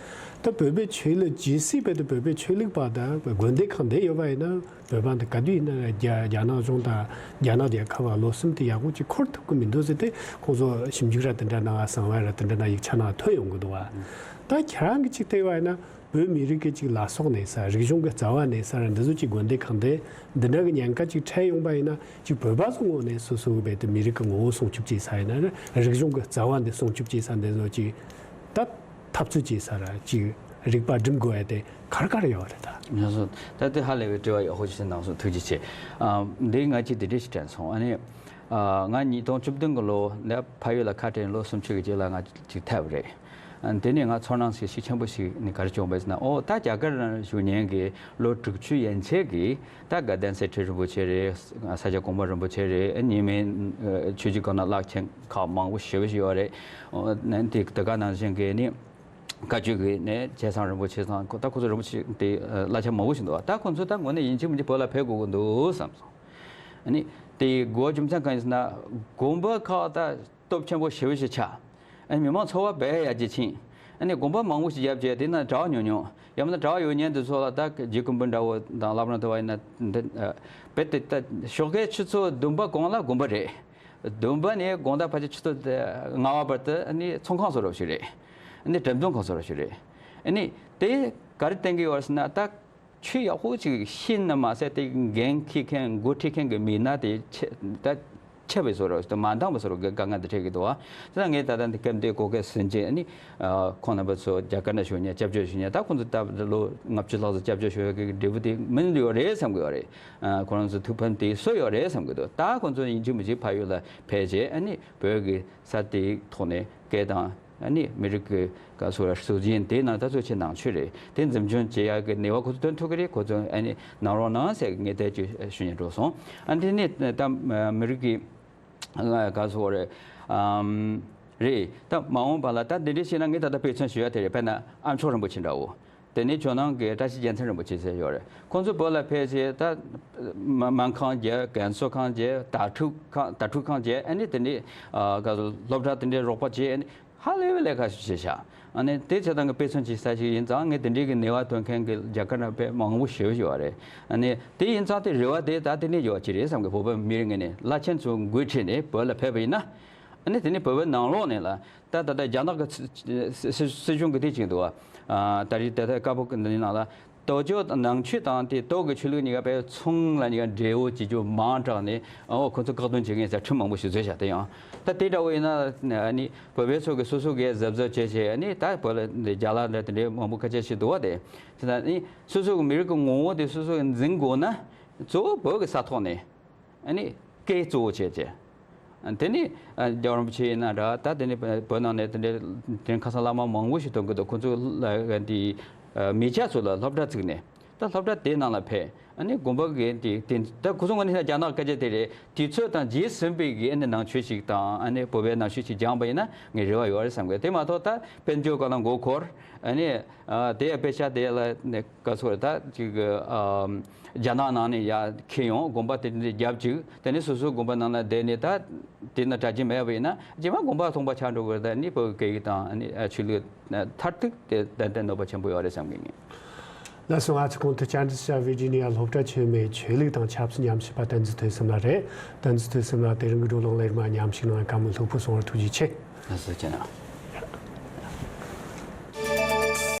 ད་བོད་པའི་ཆོས་ལུགས་ཇི་སྲིད་རྦད་དེ་བོད་པའི་ཆོས་ལུགས་པ་དང་དགོན་སྡེ་ཁག་བསྡད་ཡོད་པ་ཡིན་ན་བོད་པ་འདི་ག་དུས་ཡིན་ན་རྒྱ་རྒྱ་ནག་གཞུང་དང་རྒྱ་ནག་རྒྱལ་ཁབ་ལ་ལོ་གསུམ་དེ་ཡག་པོ་ཅིག་འཁོར་ཐུབ་ཀྱི་མི་འདུག་ཟེར་ཏེ་ཁོང་ཚོ་ཞིབ་འཇུག་ར་དེ་འདྲ་ནང་གསང་བ་ར་དེ་འདྲ་ནང་ཡིག་ཆ་ནང་ཐོན་ཡོང་གི་འདུག་བ། ད་ཁྱེད་རང་གིས་ཅིག་བལྟས་པ་ཡིན་ན། བོད་མི་རིགས་ཀྱི་ཅིག་ལ་སོགས་གནས་ས་རིག་གཞུང་གི་རྩ་བ་གནས་ས་ར་འདི་ཚོ་ཅིག་དགོན་སྡེ་ཁག་འདི་འདི་འདྲ་གི་ཉེན་ཁ་ཅིག་འཕྲད་ཡོང་པ་ཡིན་ན་ཅིག་བོད་པ་ཚོ་ངོས་ནས་སོ་སོ་གི་རྦད་དེ་མི་རིགས་ཀྱི་ངོ་བོ་སྲུང་སྐྱོབ་བྱེད་ས་ཡིན་ན་ར་རིག་གཞུང་གི་རྩ་བ་འདི་སྲུང་སྐྱོབ་བྱེད་ས་འདི་ཚོ་ཅིག་ད་འཐབ་རྩོད་བྱེད་ས་ར་ཅིག་རིག་པ་སྒྲིམ་དགོས་ཡ་དེ་ག་རེ་ག་རེ་ཡོད་རེད་ད། ལགས་སོ། ད་དེ་ཧ་ལས་པའི་དྲི་བ་ཡག་པོ་ཞིག་གནང་སོང་། ཐུགས་རྗེ་ཆེ། ཨ་འདི་ང་ཅིག་དེ་འདྲ་ཞིག་དྲན་སོང་། ཨ་ནི་ཨ་ང་ཉིས་སྟོང་བཅུ་བདུན་གི་ལོ་ནས་ཕ་ཡུལ་ལ་ཁ་བྲལ་ལོ་སུམ་ཅུ་གི་རྗེས་ལ་ང་ཅིག་ཐེབས་རེད། དེ་ནས་ང་ཚོར་སྣང་ཞིག་ཤུགས་ཆེན་པོ་ཞིག་ནི་ག་རེ་བྱུང་བས་ཟེར་ན། ཨོ་ད་རྒྱ་གར་ནང་བཞུགས་མཁན་གྱི་ལོ་དྲུག་ཅུ་ཡན་ཆད་ཀྱི་ད་དགའ་ལྡན་གསེར་ཁྲི་རིན་པོ་ཆེ་རེད། ས་སྐྱ་གོང་མ་རིན་པོ་ཆེ་རེད། ཉི་མའི་ཆོས་བརྒྱུད་ཁག་ནང་བླ་ཆེན་ཁག་མང་པོ་ཞེ་པོ་ཞིག་ཡོད་རེད། ཨོ་ནན་དེ་དེ་ག་ནང་བཞིན་གྱི་ནི་བཀའ་བརྒྱུད་ཀྱི་ནས་ཆེ་ཚང་རིན་པོ་ཆེ་ཚང་ད་ཁོ་ཚོ་རིན་པོ་ཆེ་དེ་བླ་ཆེན་མང་པོ་ཞིག་འདུག་ད་ཁོ་ཚོ་ད་དངོས་གནས་ཡིན་གཅིག་མིན་གཅིག་བོད་ལ་ཕེབས་དགོས་ཀྱི་འདུག་བསམ་སོང་། ཨ་ནི་དེ་དགོས་རྒྱུ་མཚན་གང་ཡིན་ཟེར་ན་དགོན་པ་ཁག་ད་སྟོབས་ཆེན་པོ་ཞེ་པོ་ཞིག་ཆགས། ཨ་ནི་མི་མང་ཚོར་བ་དཔེ་ཡག་ཅིག་ཕྱིན། ཨ་ནི་དགོན་པ་མང་པོ་ཞིག་བརྒྱབ་བྱས་དེ་ན་གྲྭ་བ་ཉུང་ཉུང་། ཡང་མིན་ན་གྲྭ་བ་ཡོད་མཁན་དེ་ཚོ་ལ་ད་རྗེ་སྐུ་འབུམ་འདྲ་བོ་དང་བླ་བྲང་དུ་བ་ཡིན་ན་འདི་ཨ་དཔེ་དེ་ད་ཞོགས་ཀའི་ཆུ་ཚོད་བདུན་པ་གོང་ལ་དགོན་པ་རེད། བདུན་པ་ནས་དགོང་དག་ཕལ་ཆེར་ཆུ་ཚོད་ལྔ་པ་བར་དུ་ཨ་ནི་ཚོང་ཁང་བཟོ་འདྲ་ཞིག་རེད། ཨ་ནི་འགྲེམས་སྟོན་ཁང་བཟོ་འདྲ་ཞིག་རེད། ཨ་ནི་དེ་ག་རེ་བསྟན་གྱི་ཡོད་ཟེར་ན་ད། ཆོས་ཡག་པོ་ཅིག་ཤེས་ན་མ་ཟད་དེ་འགན་འཁྱེར་མཁན་འགོ་ཁྲིད་མཁན་གྱི་མི་སྣ་དེ་ཆེ་ད་ཆེ་བའི་བཟོ་འདྲ་དེ་མ་འདང་བའི་བཟོ་འདྲ་གི་དཀའ་ངལ་དེ་འཕྲད་ཀྱི་འདུག་བ། དེ་ན་ངས་ད་ལྟ་འདི་སྐབས་འདིའི་གོ་སྐབས་ཟིན་རྗེས་ནི་ཁོང་རྣམ་པ་ཚོ་རྒྱ་གར་ན་བཞུགས་མཁན་སྐྱབས་བཅོལ་བཞུགས་མཁན་ད་ཁོང་ཚོ་ད་ལོ་ལྔ་བཅུ་ལྷག་ཙམ་སྐྱབས་བཅོལ་བཞུགས་ཡོད་ཀྱི་འབྲས་བུ་དེ་མིན་ཡོད་རེད་བསམ་གྱི་ཡོད་རེད། ཁོ་རང་ཚོ་ཐུགས་ཕན་དེ་གསོས་ཡོད་རེད་བསམ་གྱི་འདུག་ད་ཁོང་ཚོ་ཡིན་གཅིག་མིན་གཅིག་ཕ་ཡུལ་ལ་ཕེབས་རྗེས་ཨ་ནི་བོད་ཀྱི་ས་དེའི་ཐོག་ནས་སྐད་དང་ ཨ་ནི་མི་རིགས་ཀྱི་ག་སོ་ར་སྲོལ་རྒྱུན་དེ་ནང་ད་ཚོད་ཆེ་ནང་ཆོས་རེད། དེ་འཛིན་སྐྱོང་བྱེད་ཡག་གི་ནུས་པ་ཁོ་ཚོ་བཏོན་ཐུབ་ཀྱི་རེད། ཁོ་ཚོ་ཨ་ནི་གནང་རོགས་གནང་ཟེར་ངས་དེ་ཅིག་ཞུ་སྙིང་འདོད་སོང་། ཨ་དེ་ནས་ད་མི་རིགས་ཀྱི་ག་སོ་རེད། ཨམ། རེད། ད་མ་འོངས་པ་ལ་ད་འདི་འདྲ་བྱས་ན་ངས་ད་ལྟ་དཔེ་མཚོན་ཞུ་ཡ་དེ་རེད། དཔེར་ན་ཨ་མཆོག་རིན་པོ་ཆེ་འདྲ་བོ། དེ་ནས་ཇོ་ནང་གི་བཀྲ་ཤིས་རྒྱལ་མཚན་རིན་པོ་ཆེ་ཟེར་ཡོད་རེད། ཁོང་ཚོ་བོད་ལ་ཕེབས་རྗེས་ད་སྨན་སྨན་ཁང་བརྒྱབ། རྒན་གསོ་ཁང་བརྒྱབ། དྭ་ཕྲུག་ཁང་དྭ་ཕྲུག་ཁང་བརྒྱབ། ཨ་ནི་དེ་ནས་ཨ་ག་སློབ་གྲྭ་དེ་འདྲའི་རོགས་པ་བྱས། ཨ་ནི་ཧ་ལས་པའི་ལས་ཀ་ཞིག་བྱས་ཤག་ཨ་ནི་དེ་བྱེད་སྟངས་ཀྱི་དཔེ་མཚོན་ཅིག་ས་ཞིག་ཡིན་ཙང་། ངས་དེ་འདྲའི་གི་ནུས་པ་ཐོན་མཁན་གྱི་རྒྱ་གར་ནང་དཔེ་མང་པོ་ཞེ་པོ་ཞིག་ཡོད་རེད། ཨ་ནི་དེ་ཡིན་ཙང་དེ་རེ་བ་དེ་ད་དེ་ནས་ཡོད་ཀྱི་རེད་བསམ་གི། བོད་པའི་མི་རིགས་ངོས་ནས་བླ་ཆེན་ཚོ་འགོ་ཁྲིད་ནས་བོད་ལ་ཕེབས་པ་ཡིན་ན། ཨ་ནི་དེ་ནས་བོད་པའི་ནང་ལོགས་ནས་ལ། ད་ད་ལྟ་རྒྱ་ནག་གི་སྲིད་སྲིད་སྲིད་གཞུང་གི་དེ་ཅིག་འདུག་བ། ཨ་ད་རེས་ད་ལྟ་བཀའ་པོད་འདི་ནང་ལ། ལྟོ་ཆོས་དང་ནང་ཆོས་དང་དེ་ལྟོ་གི་ཆོས་ལུགས་གཉིས་ཀ་དཔེ་མཚུངས་ལ་གཉིས་ཀ་འབྲེལ་བོ་བྱེད་རྒྱུ་མང་དྲགས་ནས། ཨོ་ཁོ་ཚོ་བཀག་སྡོམ་བྱེད་མཁན་ཟེར་ཁྲིམས་མང་པོ་ཞིག་བཟོས་བཞག་དེ་ཡང་ད་དེ་འདྲ་བོ་ཡིན་ན། ཨ་ནི་བོད་པའི་ཚོ་གི་སོ་སོ་གི་གཟབ་གཟབ་བྱས་བྱས། ཨ་ནི་ད་བོད་ལ་འདི་རྒྱ་ལ་ལ་དེ་འདྲའི་མང་པོ་ཁ་ཆད་ཞིག་འདུག་བ། དེ་དེ་ད་ནི་སོ་སོ་གི་མི་རིགས་ཀྱི་ངོ་བོ་དེ་སོ་སོ་གི་འཛིན་དགོས་ན། གཙོ་བོ་བོད་ཀྱི་ས་ཐོག་ནས། ཨ་ནི་སྐད་གཙོ་བོ་བྱས་བྱས། དེ་ནི་རྒྱལ་བ་རིན་པོ་ཆེ་ཡིན་ན་འདྲ། ད་དེ་ནི་བོད་ནང་ནས་དེ་འདྲའི་དེ་ཁ་སང་བླ་མ་མང་པོ་ཞིག་ཐོན་གི་འདུག་ཁོ་ཚོ་ལ་འདི་མི་སྐྱ་ཚོ་ལ་སློབ་གྲྭ་བཙུགས་ནས། ད་སློབ་གྲྭ་དེ་ནང་ལ་ཕེབས། ཨ་ནི་དགོན་པ་གི་དེ་དེ་ད་ཁོ་ཚོ་ངོས་ནས་རྒྱ་ནག་སྐད་ཆ་དེ་རེད། དུས་ཚོད་དང་རྗེས་ཟིན་པའི་གི་ཨ་ནི་ནང་ཆོས་ཤིག་དང་། ཨ་ནི་བོད་པའི་ནང་ཆོས་ཤིག་སྦྱངས་པ་ཡིན་ན་ངས་རེ་བ་ཡོད་རེད་བསམ་གི། དེ་མ་གཏོགས་ད་དཔལ་འབྱོར་སྒང་ལ་མགོ་འཁོར། ཨ་ནི་ཨ་དེ་ཡ་དཔེ་ཆ་དེ་ལ་ནི་ག་ཚོད་རེད། ད་ཅིག་ཨ་རྒྱ་ནག་ནང་ནས་ཡར་འཁྱེར་ཡོང་། དགོན་པ་དེ་འདྲ་རྒྱབ་ཅིག་དེ་ནས་སོ་སོའི་དགོན་པ་ནང་ལ་བསྡད་ནས། ད་དེ་ན་གྲྭ་རྒྱུན་མེད་པ་ཡིན་ན་རྗེས་མ་དགོན་པ་སྟོང་པ་ཆགས་འགྲོ་གི་རེད། ད་ནི་བོད་ཀྱི་སྐད་ཡིག་དང་ཨ་ནི་ཨ་ཆོས་ལུགས་མཐར་ཐུག་དེ་ཏན་ཏན་གནོད་པ་ཆེན་པོ་ཡོད་རེད་བསམ་གི་ཡིན། ལགས་སོ། ང་ཚོ་གོང་དུ་ཅན་ཌི་སི་ཊ་ཝི་ཇི་ནི་ཡ་སློབ་གྲྭ་ཆེན་མོའི་ཆོས་ལུགས་དང་ཆབ་སྲིད་ཉམས་ཞིབ་པ་བསྟན་འཛིན་ཐོས་བསམ་ལགས་རེད། བསྟན་འཛིན་ཐོས་བསམ་ལགས། དེ་རིང་གི་བགྲོ་གླེང་ལ་མཉམ་ཞུགས་གནང་བའི་བཀའ་མོལ་ལྷུག་པོ་གསུང་བར་ཐུགས་རྗེ་ཆེ། ལགས་སོ། ཁྱེད་རང་།